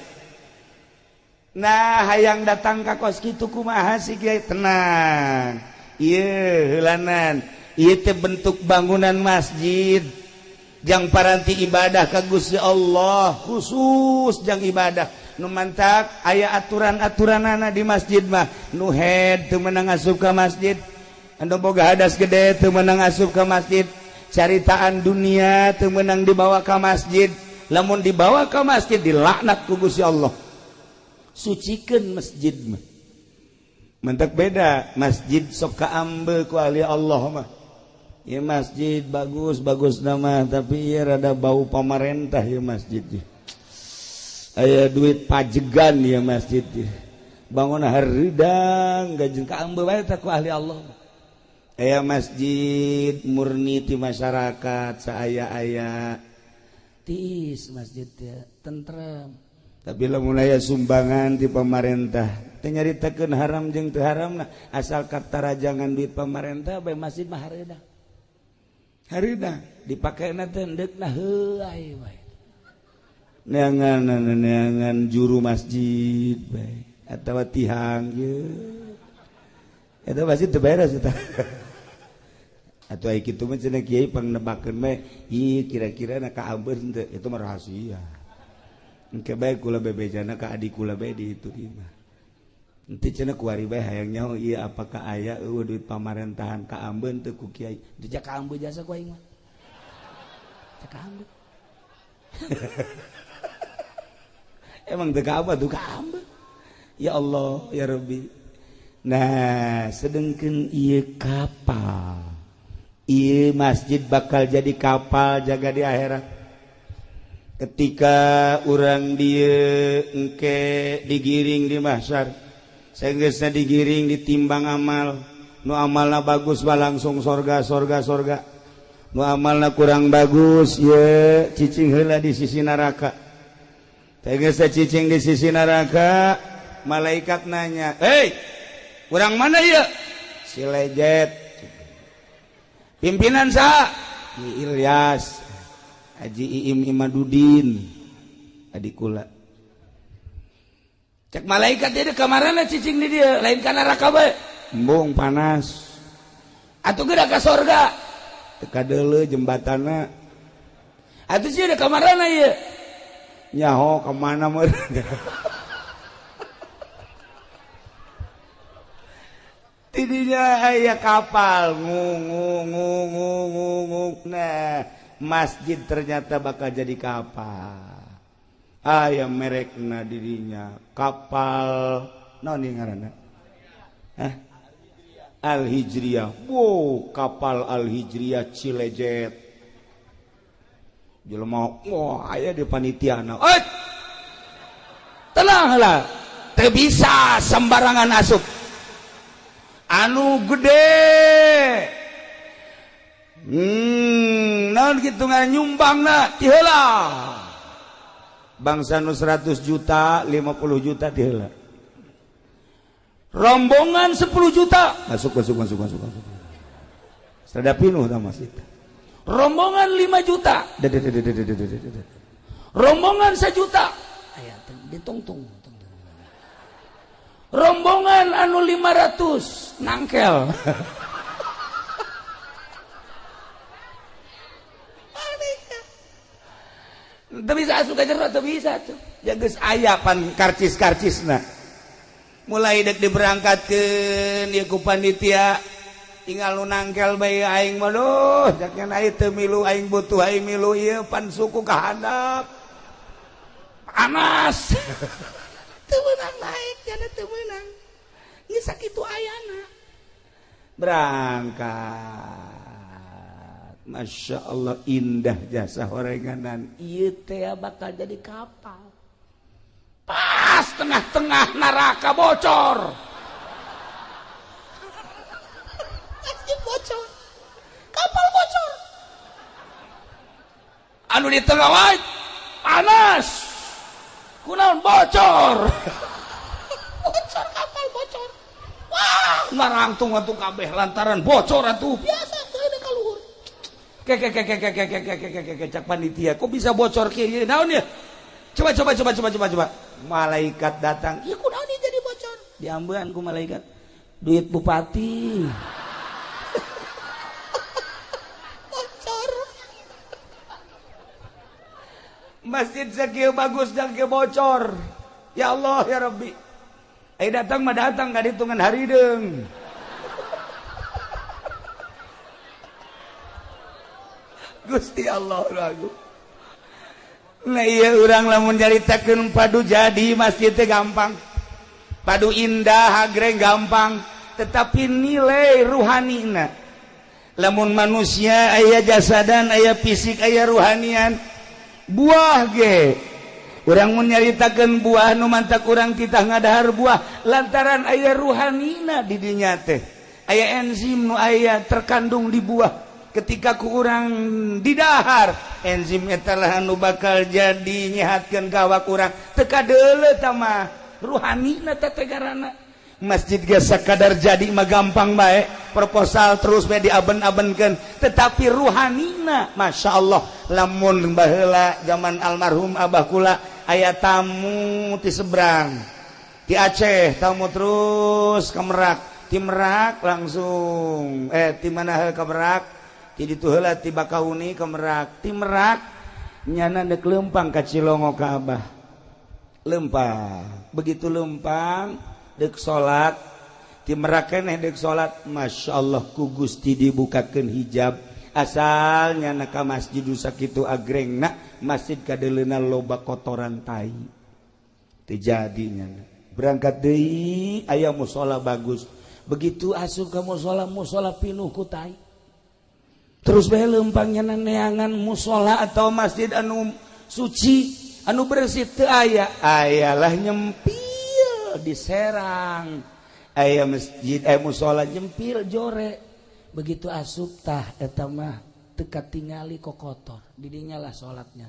Nah, hayang datang ka kos kitu kumaha sih kiai? Tenang. Ieu heulanan, ieu teh bentuk bangunan masjid. Jang paranti ibadah ka Gusti Allah, khusus jang ibadah. Nu mantak aya aturan-aturanana di masjid mah. Nu head teu meunang asup ka masjid. Anu boga hadas gede teu meunang asup ka masjid. Caritaan dunia teu meunang dibawa ka masjid. Lamun dibawa ka masjid dilaknat ku Gusti Allah. Sucikeun masjid mah. Mantak beda masjid sok kaambe ku ahli Allah mah. Ya masjid bagus bagus nama tapi ya rada bau pamarentah ya masjid. Aya duit pajegan ya masjid. Bangun hareudang gajeng kaambe bae teh ku ahli Allah. Aya masjid murni ti masyarakat saaya-aya tiis masjid teh tentrem. Tapi lamun aya sumbangan ti pamarentah teu nyaritakeun haram jeung teu haramna asal katarajangan duit pamarentah bae masjid mah hareudang. Harida dipakaina teh endeukna heuay bae. Neangan juru masjid bae atawa tihang ieu. Eta masjid teu beres eta. Atuh ai kitu mah cenah kiai pangnebakeun bae, ieu kira-kira na kaambeun teu, itu mah rahasia. Engke bae kula bebejana ka adik kula bae di itu mah. Ente cenah kuari bae hayang nyaho ieu apakah aya eueuh duit pamarentahan kaambeun teu ku kiai. Teu kaambeun jasa ku aing mah. Teu kaambeun. Emang teu kaambeun tuh kaambeun. Ya Allah ya Rabbi. Nah, sedengkeun ieu kapal. Ieu masjid bakal jadi kapal jaga di akhirat. Ketika urang dieu engke digiring di mahsyar. Senggeusna digiring ditimbang amal, nu amalna bagus mah langsung sorga sorga sorga, nu amalna kurang bagus ye cicing heula di sisi neraka. Senggeusna cicing di sisi neraka, malaikat nanya, "Hei, kurang mana ieu?" Si lejet. Pimpinan saha? Ki Ilyas, Haji Iim Imadudin, adik kula. Cek malaikat dia kamarana cicing di dia lain ka neraka bae. Embung panas. Atuh geura ka sorga. Teu kadeuleu jembatanna. Atuh sieun kamarana ieu. Nyaho ka mana meureun. Tidinya aya kapal ngung ngung ngung ngung. Nah, masjid ternyata bakal jadi kapal. Aya merekna dirinya kapal naon ieu ngaranna? Hah? Al Hijriyah. Wow, kapal Al Hijriyah Cilejet. Jelema wah aya di panitiana. Eh! Tenang lah. Teu bisa sembarangan asup. Anu gede. Naon kitu nyumbangna ti heula. Bangsa nu 100 juta, 50 juta ti heula. Rombongan 10 juta masuk masuk masuk masuk masuk. Sada pinuh tah masjid. Rombongan 5 juta. Rombongan 1 juta. Aya ditungtung. Rombongan anu 500 nangkel. Teu bisa asup ka jero, teu bisa tuh. Ya geus aya pan karcis-karcisna. Mulai dek diberangkatkeun ieu ku panitia, tinggal nu nangkel bae aing mah duh, jaknya aing teu milu aing butuh aing milu ieu pan suku ka handap. Panas. Teu meunang naik, jana teu meunang. Geus sakitu ayana. Berangkat. Masya Allah indah jasa horenganan. Ieu teh bakal jadi kapal. Pas tengah-tengah neraka bocor. Masjid bocor. Kapal bocor. Anu di tengah wae panas. Kunaon bocor. Bocor kapal bocor. Wah, ngarangtung atuh kabeh lantaran bocor atuh. Biasa teu ka luhur. Kek kek kek kek kek kek kek kek cak panitia, kok bisa bocor kieu naon ya? Coba coba coba coba coba coba. Malaikat datang, ieu kunaon jadi bocor? Diambean ku malaikat. Duit bupati. Bocor. Masjid sakieu bagus dan ke bocor. Ya Allah ya Rabbi. Datang mah datang ka hitungan harideung. Gusti Allah lagu. Nah iya urang lamun nyaritakeun padu jadi masjid teh gampang. Padu indah agreng gampang, tetapi nilai ruhanina. Lamun manusia aya jasadan, aya fisik, aya ruhanian. Buah ge urang mun nyaritakeun buah nu mantak urang titah ngadahar buah lantaran aya ruhanina di dinya teh. Aya enzim nu aya terkandung di buah. Ketika ku urang didahar enzim eta lah nu bakal jadi nyehatkeun ka awak urang. Teu kadeuleu tah mah ruhanina teh tegarana. Masjid ge sakadar jadi mah gampang bae, proposal terus bae diaben-abenkeun, tetapi ruhanina Masya Allah. Lamun baheula zaman almarhum abah kula aya tamu ti seberang ti Aceh, tamu terus ke Merak, ti Merak langsung ti mana ke Merak, ti ditu heula ti Bakauni ke Merak, ti Merak nyana deuk leumpang ka Cilongo ka abah. Leumpang, begitu leumpang dek salat ti Merak keneh dek salat, Masya Allah ku Gusti dibukakeun hijab. Asalnya na ka masjid sakitu agrengna masjid kadeuleuna loba kotoran tai teu jadi nyana. Berangkat deui aya musala bagus, begitu asup ka musala, musala pinuh ku tai. Terus bae leumpang nyana neangan musala atau masjid anu suci anu bersih teu aya, ayalah nyempil di Serang aya masjid aya musala nyempil jore. Begitu asup tah eta mah teu katingali kokotor, didinya lah salatnya,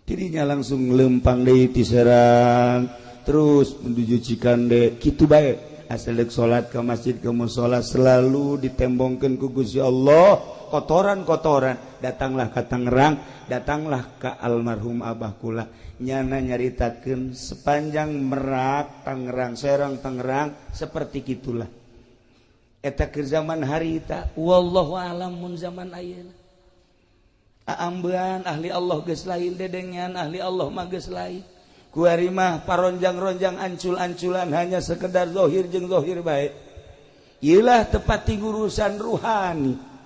didinya langsung lempang deui ti Serang terus menuju Cikande kitu bae. Asal deuk salat ka masjid ka musala selalu ditembongkeun ku Gusti Allah kotoran-kotoran. Datanglah ka Tangerang, datanglah ka almarhum abah kula, nyana nyaritakeun sepanjang Merak Tangerang Serang Tangerang seperti kitulah eta keur zaman harita. Wallahu alam mun zaman ayeuna aambean ahli Allah geus lain, dedengean ahli Allah mah geus lain. Kuari mah paronjang-ronjang ancul-anculan hanya sekedar zahir jeung zahir bae. Ieulah tepat ti urusan ruhani.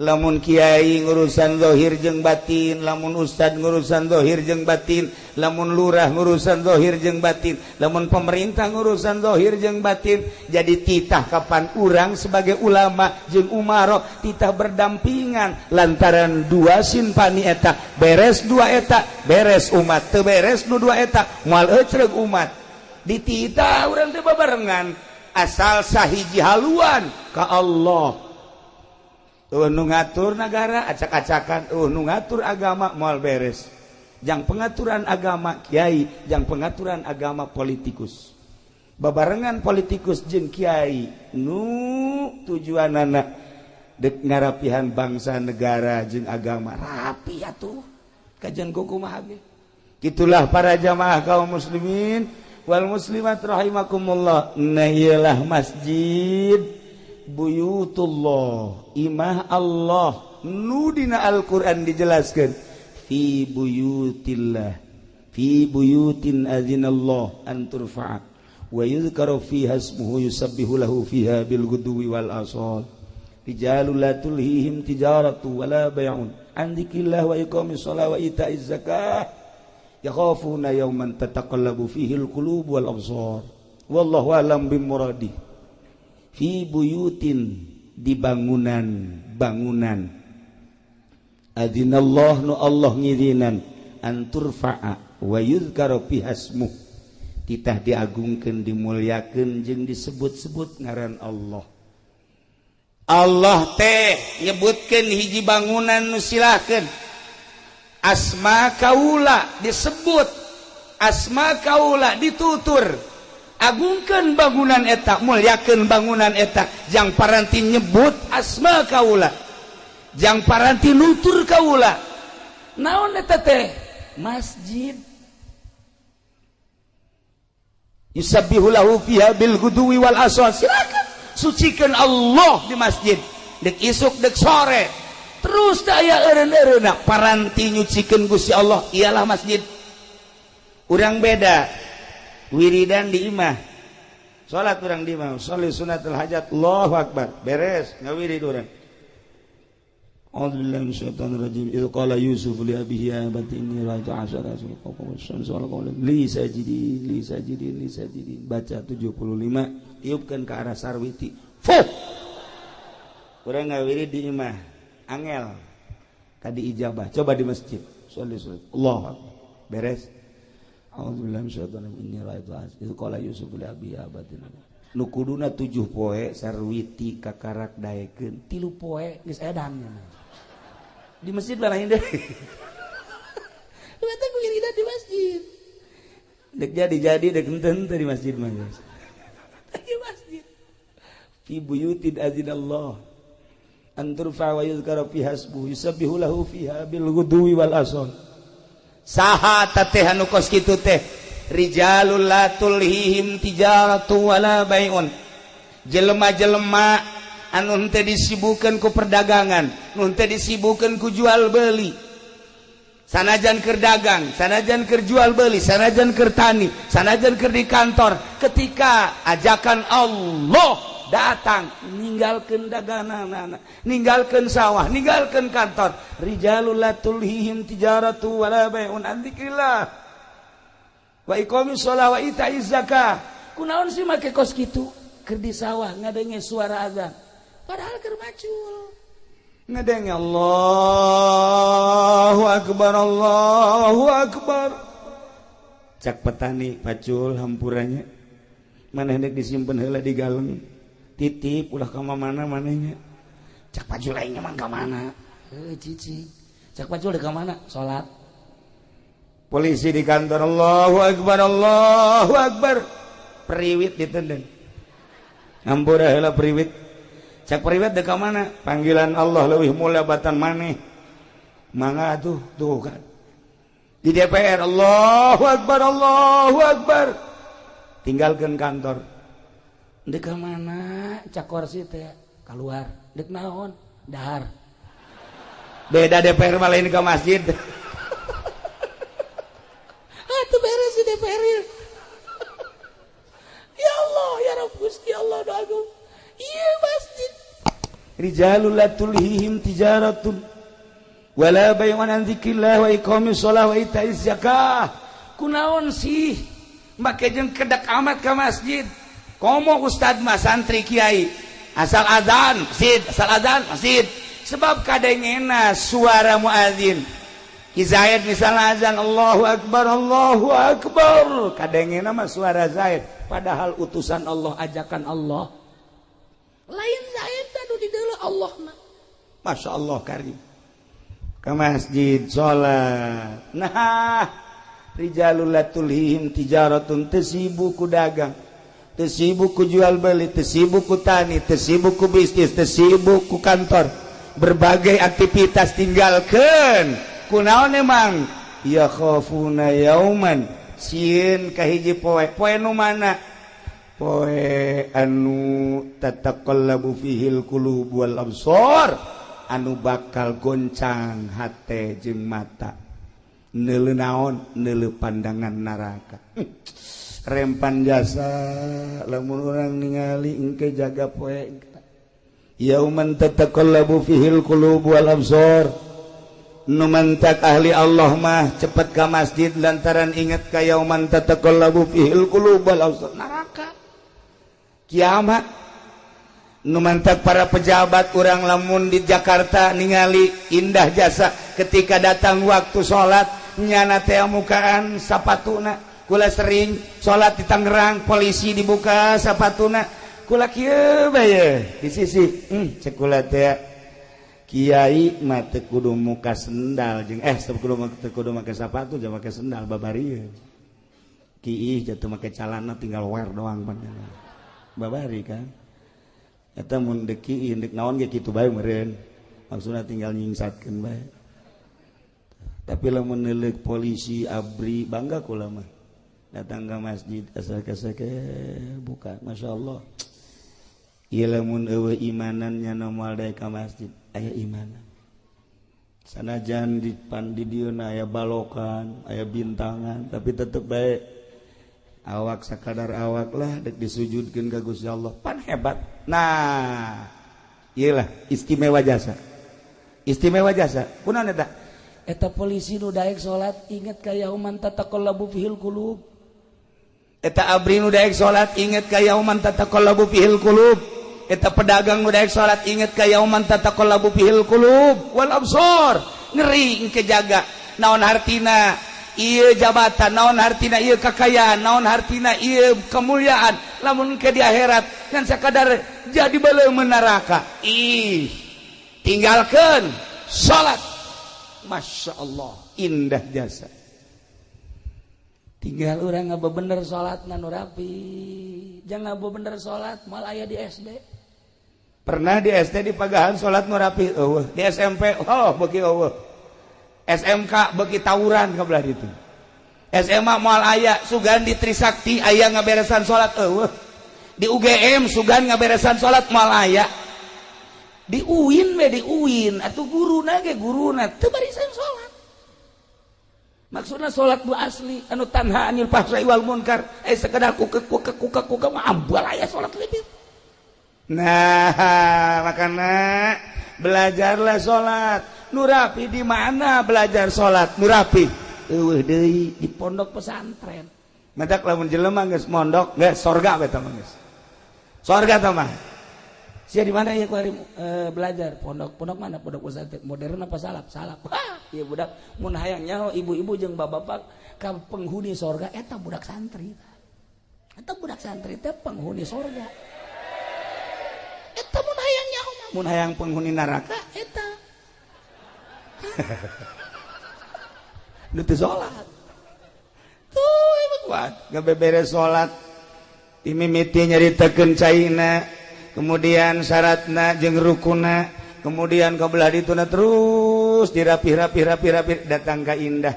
Lamun kiai ngurusan zahir jeung batin, lamun ustad ngurusan zahir jeung batin, lamun lurah ngurusan zahir jeung batin, lamun pemerintah ngurusan zahir jeung batin. Jadi titah kapan urang sebagai ulama jeung umaro titah berdampingan lantaran dua sinpani eta beres, dua eta beres umat, teu beres nu dua eta moal ecreug umat. Dititah urang teh babarengan asal sahiji haluan ka Allah. Nu ngatur negara acak-acakan, nu ngatur agama moal beres. Jang pengaturan agama kiai, jang pengaturan agama politikus. Babarengan politikus jeung kiai nu tujuanana dek ngarapihan bangsa negara jeung agama rapi atuh. Kajian kumaha ge. Kitulah para jamaah kaum muslimin wal muslimat rahimakumullah. Nah ieulah masjid buyutullah, imah Allah nu dina Al-Qur'an dijelaskeun fi buyutillah, fi buyutin azinallah an turfa'a wa yuzkaru fiha ismuhu yusabbihu lahu fiha bil ghudwi wal asal rijalul la tulhihim tijaratu wala bay'un an dzikrillah wa iqamis shalah wa ita'iz zakah yakhafuna yawman tataqallabu fihi al qulub wal absar wallahu a'lam bimuradi. Fi buyutin, di bangunan-bangunan, adzinallah nu Allah ngizinan an turfa'a wa yuzkaru fiha ismuh, titah diagungkeun dimuliakeun jeung disebut-sebut ngaran Allah. Allah teh nyebutkeun hiji bangunan nu silahkeun asma kaula disebut, asma kaula ditutur. Agungkeun bangunan eta, mulyakeun bangunan eta, jang paranti nyebut asma kaula. Jang paranti nutur kaula. Naon eta teh? Masjid. Yusabbihu lahu fiha bil ghudwi wal asal. Silakan sucikan Allah di masjid. Dek isuk dek sore. Terus aya eureun-eureunna paranti nyucikeun Gusti Allah ialah masjid. Urang beda. Wiridan di imah. Salat urang di imah, sholli sunnatul hajat, Allahu akbar. Beres ngawirid urang. A'udzubillahi minasyaitonir rajim. Idz qala Yusuf li abihi ya abati inni ra'aitu asyara kawkaban wasyamsa wal qamara li sajidin li sajidin li sajidin. Baca 75, tiupkan ke arah sarwiti. Fuh. Urang ngawirid di imah, angel. Tadi ijabah, coba di masjid. Sholli sunat. Allahu akbar. Beres. A'udzubillahi minasyaitonir rajim. Inni ra'aitu asyara. Idz qala Yusuf li abihi ya abati. Nu kuduna 7 poe sarwiti kakarak daekeun, 3 poe geus edan. Di masjid lain deh. Lu teh wiridan di masjid. Dek jadi-jadi dek henteu di masjid mah. Di masjid. Fi buyutin azinallah an turfa wa yuzkara fiha ismuhu yusabbihu lahu fiha bil ghudwi wal asal. Saha teh anu kos kitu teh? Rijalul la tulhihim tijaratu wala bai'un. Jelema-jelema anu henteu disibukeun ku perdagangan, nu henteu disibukeun ku jual beli. Sanajan keur dagang, sanajan keur jual beli, sanajan keur tani, sanajan keur di kantor, ketika ajakan Allah datang, ninggalkeun daganganana, ninggalkeun sawah, ninggalkeun kantor. Rijalul la tulhihim tijaratu wala bai'un an dzikrillah wa iqamis shalah wa ita'iz zakah. Kunaon sih make kos kitu? Keur di sawah ngadenge suara azan. Padahal keur macul. Ngadenge Allahu akbar, Allahu akbar. Cak petani pacul hampuranya. Maneh dek disimpen heula di galeng. Titip ulah ka mana manehnya. Cak pacul aing mah ka mana? Heuh cicing. Cak pacul ka mana? Salat. Polisi di kantor Allahu akbar, Allahu akbar. Periwit ditendang. Hampura heula periwit. Cak periwit dek ka mana? Panggilan Allah leuwih mulia batan maneh. Mangga tuh, tuh kan. Di DPR Allahu akbar, Allahu akbar. Tinggalkeun kantor. Dek ka mana? Cak kursi teh keluar. Dek naon? Dahar. Beda DPR mah lain ke masjid. Itu beres di DPR. Ya Allah, ya Rabb Gusti Allah doaku. Iya masjid. Rijalul la tulhihim tijaratun wala bay'un an dzikrillah wa iqamis shalah wa ita'iz zakah. Kunaon sih make jeung kedak amat ka masjid. Komo ustad mah santri kiai. Asal azan masjid, asal azan masjid. Sebab kadengena suara muazin. Ki Zaid misalnya azan Allahu akbar, Allahu akbar. Kadengena mah suara Zaid, padahal utusan Allah, ajakan Allah. Lain Zaid anu di deuleu Allah mah. Masya Allah karim. Ke masjid salat. Nah, rijalul la tulhihim tijaratun, teu sibuk ku dagang, teu sibuk ku jual beli, teu sibuk ku tani, teu sibuk ku bisnis, teu sibuk ku kantor. Berbagai aktivitas tinggalkeun. Kunaon emang? Ya khafuna yauman, sieun ka hiji poe. Poe nu mana? Poe anu tataqallabu fihil qulub wal absar, anu bakal goncang hate jeung mata. Neuleu naon? Neuleu pandangan neraka. Rempan jasa lamun urang ningali engke jaga poe. Yauman tataqallabu fihil qulub wal absar. Nu mantak ahli Allah mah cepet ka masjid lantaran inget ka yauman tataqallabu fihil qulub wal absar, neraka kiamat. Nu mantak para pejabat urang lamun di Jakarta ningali indah jasa ketika datang waktu salat nyana teh mukaan sapatuna. Kula sering salat di Tangerang, polisi dibuka sapatuna, kula kieu bae di sisi cek kula teh kiai mah teu kudu muka sendal jeung teu kudu make sapatu jeung make sendal babari. Kiih jatuh make calana tinggal wear doang panjang. Babari kan. Eta mun deuk kiih deuk naon ge kitu bae meureun. Maksudna tinggal nyingsatkeun bae. Tapi lamun neuleuk polisi ABRI bangga kula mah. Datang ke masjid asal kasake buka, Masya Allah. Ieu lamun eueuh imanannya moal daek ka masjid, aya imanan. Sanajan di pan di dieu aya balokan, aya bintangan, tapi tetep bae awak sakadar awak lah dek disujudkeun ka Gusti Allah. Pan hebat. Nah, iyalah istimewa jasa. Istimewa jasa. Kunaon eta? Eta polisi nu daek salat inget ka yauman tataqallabu fihil qulub. Eta ABRI nu daek salat inget ka yauman tataqallabu fihil qulub. Eta pedagang nu daek salat inget ka yauman tataqallabu fihil qulub wal absar. Ngeri engke jaga. Naon hartina ieu jabatan, naon hartina ieu kakayaan, naon hartina ieu kemuliaan. Lamun engke di akhirat ngan sakadar jadi beuleum neraka. Ih, tinggalkeun salat. Masya Allah, indah jasa. Tinggal orang ngabebener salat nu rapi. Jangan ngabebener salat malah aya di SD. Pernah di SD di pagahan salat nu rapi eueuh, di SMP oh beuki eueuh. SMK beuki tawuran ka belah ditu. SMA moal aya sugan di Trisakti aya ngaberesan salat eueuh. Di UGM sugan ngaberesan salat moal aya. Di UIN we di UIN atuh guruna ge guruna teu barisan salat. Maksudna salat nu asli anu tanha anil fahsai wal munkar, sekedar ku ku ku ku ku mah ambal aya salat lebih. Nah, makana belajarlah salat. Nu rapi di mana belajar salat nu rapi? Eueuh deui di pondok pesantren. Matak lamun jelema geus mondok geus sorga we tah mah geus. Sorga tah mah. Sia di mana ya ku hari belajar pondok pondok mana pondok pesantren modern apa salaf salaf. Ieu budak mun hayang nyaho ibu-ibu jeung bapak-bapak ka penghuni sorga eta budak santri. Eta budak santri teh penghuni sorga. Eta mun hayang nyaho mah mun hayang penghuni neraka eta. Nu teu salat. Tuh emang kuat ngabeberes salat. Dimimiti nyaritakeun caina, kemudian syaratna jeung rukuna, kemudian ka belah dituna terus dirapih-rapih-rapih-rapih datang ka indah.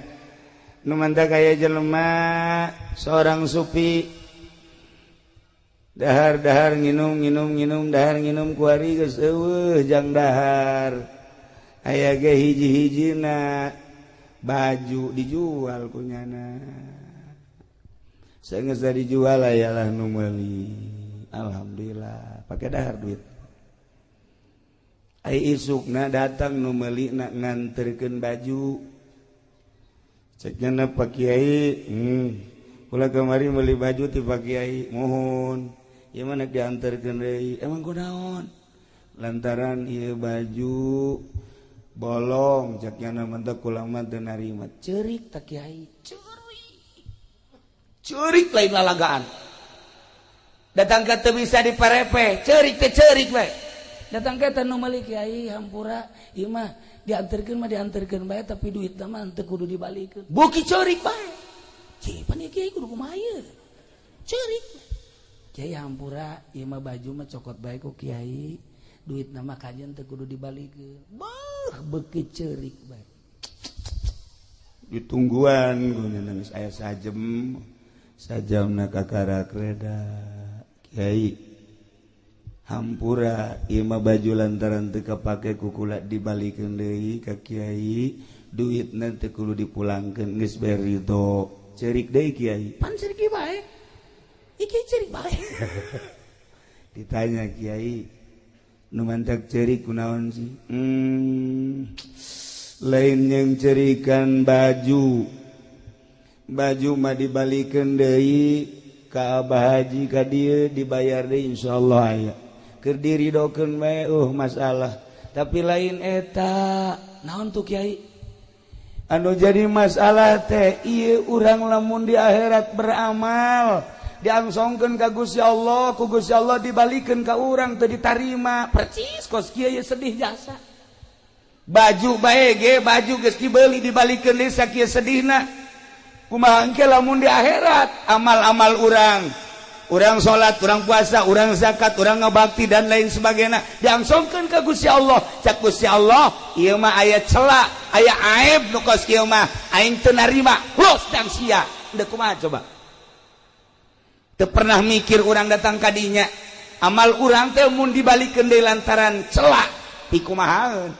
Nu mantap kaya jelema seorang sufi dahar-dahar nginum nginum nginum dahar nginum kuari geus eueuh jang dahar. Aya ge hiji-hijina baju dijual ku nyana. Saenggeus dijual ayalah nu meuli. Alhamdulillah pakai dahar duit. Ai isukna datang nu meuli na nganterkeun baju. Cek nyana Pak Kiai, kula kamari meuli baju ti Pak Kiai, mohon. Ieu mah nek dianterkeun deui. Emang kunaon? Lantaran ieu baju bolong cek nyana mah kula mah teu narima. Ceurik tak Kiai, ceurik. Ceurik lain lalagaan. Datang ke teu bisa diparepe, ceurik teh ceurik we. Datang ke teh nu meuli Kiai hampura, ieu mah dianterkeun mah dianterkeun bae tapi duitna mah teu kudu dibalikeun. Beuki ceurik bae. Cih, pan ieu Kiai kudu kumaha ieu? Ceurik. Kiai hampura, ieu mah baju mah cokot bae ku Kiai, duitna mah kajen teu kudu dibalikeun. Beuh, beuki ceurik bae. Ditungguan guna nangis aya sajem. Sajamna kakarak reda. Kiai hampura ieu mah baju lantaran teu kapake ku kula dibalikeun deui ka Kiai, duitna teu kudu dipulangkeun geus bae ridho. Ceurik deui Kiai. Pan ceurik bae. Iki ceurik bae. Ditanya Kiai, nu mantak ceurik kunaon sih? Lain yang cerikan baju. Baju mah dibalikeun deui ka Abah Haji ka dieu dibayar deui insyaallah aya. Keur diridokeun bae masalah. Tapi lain eta. Naon tuh Kiai? Anu jadi masalah teh ieu urang lamun di akhirat beramal diangsongkeun ka Gusti Allah, ku Gusti Allah dibalikeun ka urang teu ditarima. Percis kos kieu sedih jasa. Baju bae ge baju geus dibeli dibalikeun deui sakieu sedihna. Kumaha engke lamun di akhirat amal-amal urang Urang salat, urang puasa, urang zakat, urang ngabakti dan lain sebagainya diangsongkeun ka Gusti Allah. Cak Gusti Allah, ieu mah aya cela, aya aib nu kos kieu mah, aing teu narima. Los dang sia. Deuk kumaha coba? Teu pernah mikir urang datang ka dinya. Amal urang teh mun dibalikeun deui lantaran cela, pikumahaeun.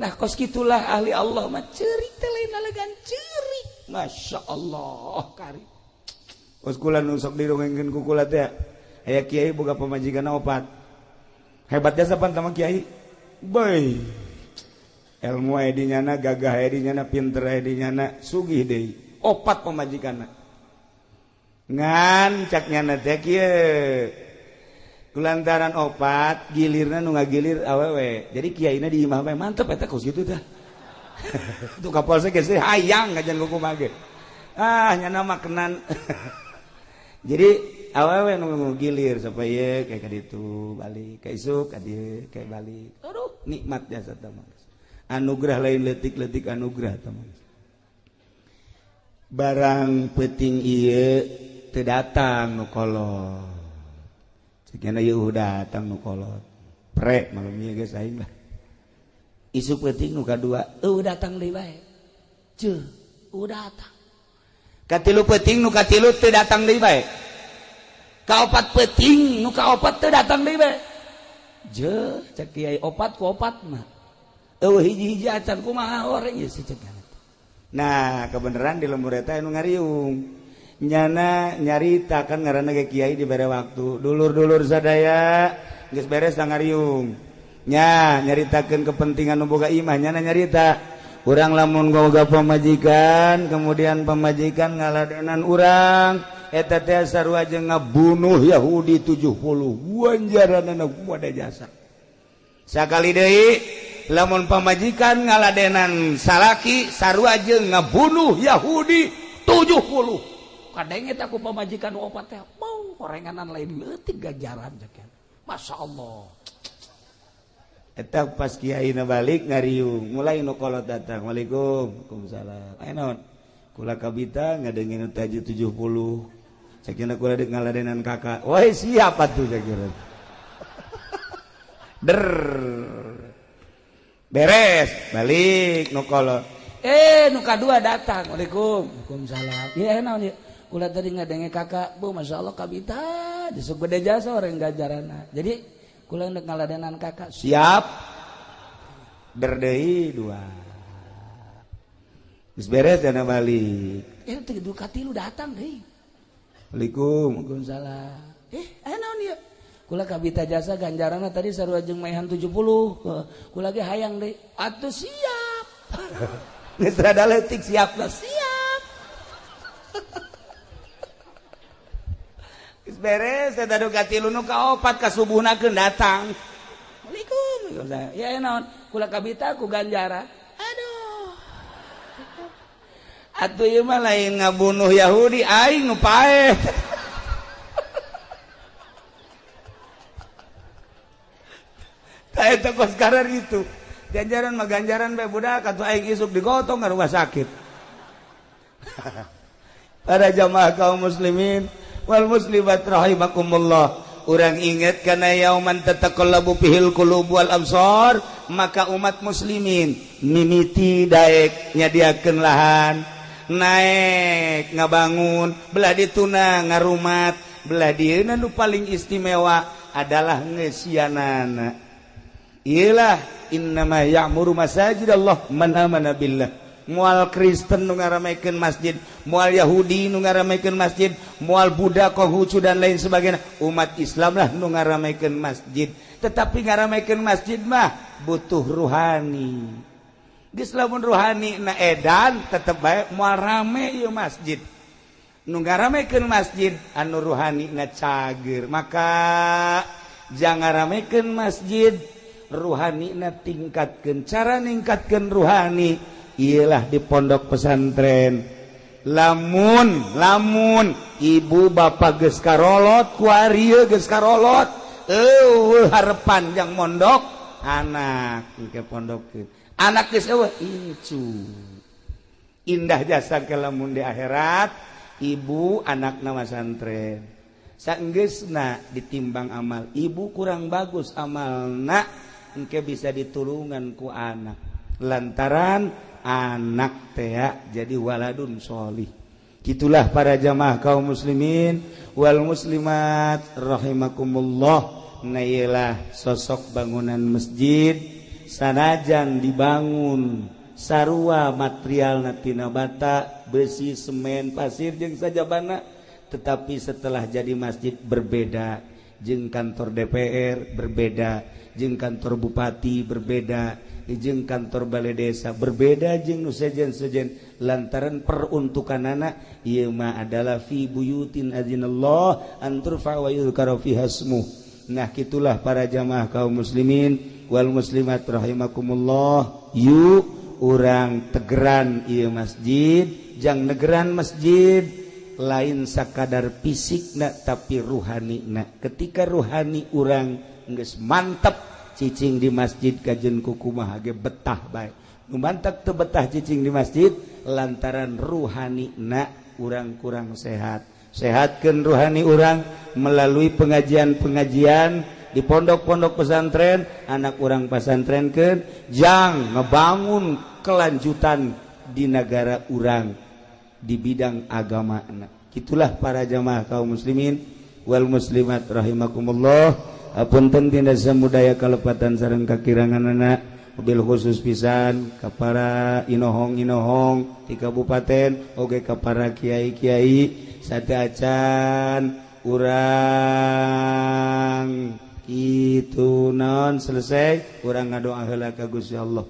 Nah, kos kitulah ahli Allah mah ceurik teh lain lalegan ceurik. Masya Allah kari. Kos kula nu sok dirongengkeun ku kula teh aya kiai boga pamajikan opat. Hebat jasa pan tama kiai. Bae. Ilmu aya di nyana, gagah aya di nyana, pinter aya di nyana, sugih deui. Opat pamajikanna. Ngan cak nyana teh kieu. Kulantaran opat gilirna nu ngagilir awewe. Jadi kiaina di imah bae mantep eta kos kitu tah. Tuh kapolsek geus hayang ngajan kumaha ge. Ah nyana makanan. Jadi awewe nu gilir supaya kayak kaditu balik ka isuk ka dieu kayak balik. Aduh nikmat jasa tah mah. Anugerah lain leutik-leutik anugerah tah mah. Barang peuting ieu teu datang nu kolot. Cekna ieu datang nu kolot. Pre malum ieu geus aing lah. Isuk peuting nu kadua eueuh datang deui bae. Ceuh, eueuh datang. Katilu peuting nu katilu teu datang deui bae. Kaopat peuting nu kaopat teu datang deui bae. Je cek kiai opat ku opat mah. Eueuh hiji-hiji acan kumaha oreng ieu si cek. Nah, kebenaran di lembur eta anu ngariung. Nyana nyarita kan ngaranna ge kiai dibere waktu. Dulur-dulur sadaya geus beres da ngariung. Nya nyaritakeun kepentingan nu boga imah nyana nyarita. Urang lamun boga pamajikan, kemudian pamajikan ngaladenan urang, eta teh sarua jeung ngabunuh Yahudi 70. Wanjaranana kumaha jasa. Sakali deui lamun pamajikan ngaladenan salaki sarua jeung ngabunuh Yahudi 70. Kadenge teh ku pamajikan opat teh, bau horenganan lain leutik ganjaran cek. Masya Allah. Eta pas kiai na balik ngariung, mulai nu kolot datang. Waalaikum, waalaikumsalam. Aya naon? Kula kabita ngadengin tahajud 70. Sakina kula deuk ngaladenan kakak. Woi siap atuh sakira. Der. Beres, balik nu kolot. Nu kadua datang. Waalaikum, waalaikumsalam. Ieu naon ieu? Kula tadi ngadenge kakak, bu Masya Allah kabita, disuk gede jasa orang ganjaranna. Jadi kula ndek ngaladenan kakak, siap. Berdei dua. Geus beres dana balik. Teh du katilu datang deui. Waalaikum, waalaikumsalam. Aya naon ieu? Kula kabita jasa ganjaranna tadi sarua jeung maehan 70. Kula ge hayang deui. Atuh siap. Geus rada leutik siap lah, siap. Geus beres eta du katilu nu kaopat ka subuhna keun datang. Waalaikum. Ya naon? Kula kabita ku ganjaran. Aduh. Atuh ieu mah lain ngabunuh Yahudi aing nu paeh. Tah eta kos karar itu. Ganjaran mah ganjaran bae budak atuh aing isuk digotong ka rumah sakit. Para jamaah kaum muslimin wal muslimat rahimakumullah. Urang ingat kana yauman tataqallabu fihil qulub wal absar, maka umat muslimin mimiti daek nyadiakeun lahan, naek ngabangun, belah dituna ngarumat, belah dieuna nu paling istimewa adalah ngeusianana. Iyalah innama ya'muru masajidallah man amana billah. Moal Kristen nu ngaramekeun masjid, moal Yahudi nu ngaramekeun masjid, moal Buddha, Konghucu dan lain sebagainya. Umat Islam lah nu ngaramekeun masjid. Tetapi ngaramekeun masjid mah butuh ruhani. Geus lamun ruhani na edan tetep bae moal rame ieu masjid. Nu ngaramekeun masjid anu ruhani na cager. Maka jangan ngaramekeun masjid, ruhani na tingkatkeun. Cara ningkatkeun ruhani ialah di pondok pesantren. Lamun lamun ibu bapak geus karolot kuari geus karolot eueuh harepan jang mondok anak ke pondok anak geus eueuh incu indah jasa ke lamun di akhirat ibu anakna masantren. Saenggeusna ditimbang amal ibu kurang bagus amalna, engke bisa ditulungan ku anak lantaran anak teh jadi waladun sholih. Gitulah para jamaah kaum muslimin wal muslimat rahimakumullah. Nah, iyalah sosok bangunan masjid sanajan dibangun sarua material tina bata, besi, semen, pasir jeung sajabana, tetapi setelah jadi masjid berbeda jeung kantor DPR, berbeda jeung kantor bupati, berbeda jeung kantor balai desa, berbeda jeung nu sejen-sejen lantaran peruntukanana ieu mah adalah fi buyutin azinallah an turfa wa yuzkara fiha ismuh. Nah, gitulah para jamaah kaum muslimin wal muslimat rahimakumullah. Yuk urang tegeran ieu masjid, jang negeran masjid lain sakadar fisikna tapi ruhanina. Ketika ruhani urang geus mantep cicing di masjid kajen kukumaha ge betah bae. Nu mantak teu betah cicing di masjid lantaran ruhanina urang kurang sehat. Sehatkeun ruhani urang melalui pengajian-pengajian di pondok-pondok pesantren, anak urang pesantrenkeun jang ngebangun kelanjutan di negara urang di bidang agama. Itulah para jamaah kaum muslimin wal muslimat rahimakumullah. Apunten tina samudaya kalepatan sareng kakiranganana, mobil khusus pisan ka para inohong-inohong di kabupaten oge ka para kiai-kiai sateuacan urang kitu naon selesai urang ngadoa heula ka Gusti Allah.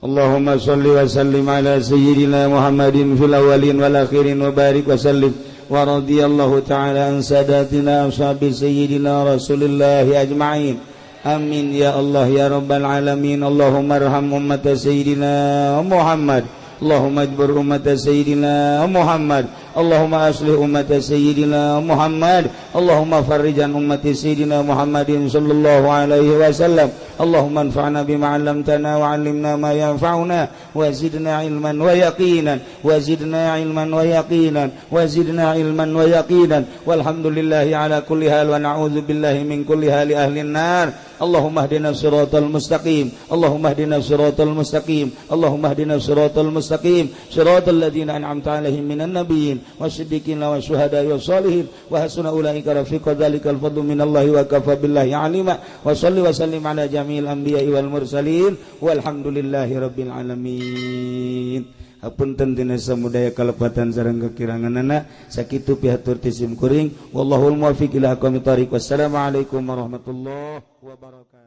Allahumma shalli wa sallim ala sayyidina Muhammadin fil awwalin wal akhirin wa barik wa sallim wa radiyallahu ta'ala an sadatina ashabi sayyidina Rasulillah ajma'in. Amin ya Allah ya rabbal alamin. Allahumma arham ummata sayyidina Muhammad. Allahumma ajbur ummata sayyidina Muhammad. Allahumma aslih ummata sayyidina Muhammad. Allahumma farrijan ummati sayyidina Muhammadin sallallahu alaihi wasallam. Allahumma anfa'na bima 'allamtana wa 'allimna ma yanfa'una wa zidna ilman wa yaqinan wa zidna ilman wa yaqinan wa zidna ilman wa yaqinan. Walhamdulillahi ala kulli hal wa na'udzu billahi min kulli hali ahli an-nar. Allahumma hdina siratal mustaqim. Allahumma hdina siratal mustaqim. Allahumma hdina siratal mustaqim. Siratal ladzina an'amta 'alaihim minan nabiyyin wasiddiqin wasyuhada'i wassalihin wa hasuna ulaika rafiqa. Dzalikal fadlu minallahi wa kafa billahi alima. Wa shalli wa sallim ala jami'il anbiya'i wal mursalin walhamdulillahi rabbil alamin. Hapunten tina samudaya kalepatan sareng kakiranganana sakitu pihatur ti sim kuring. Wallahul muwaffiq ila aqwamit thariq. Wassalamualaikum warahmatullahi wabarakatuh.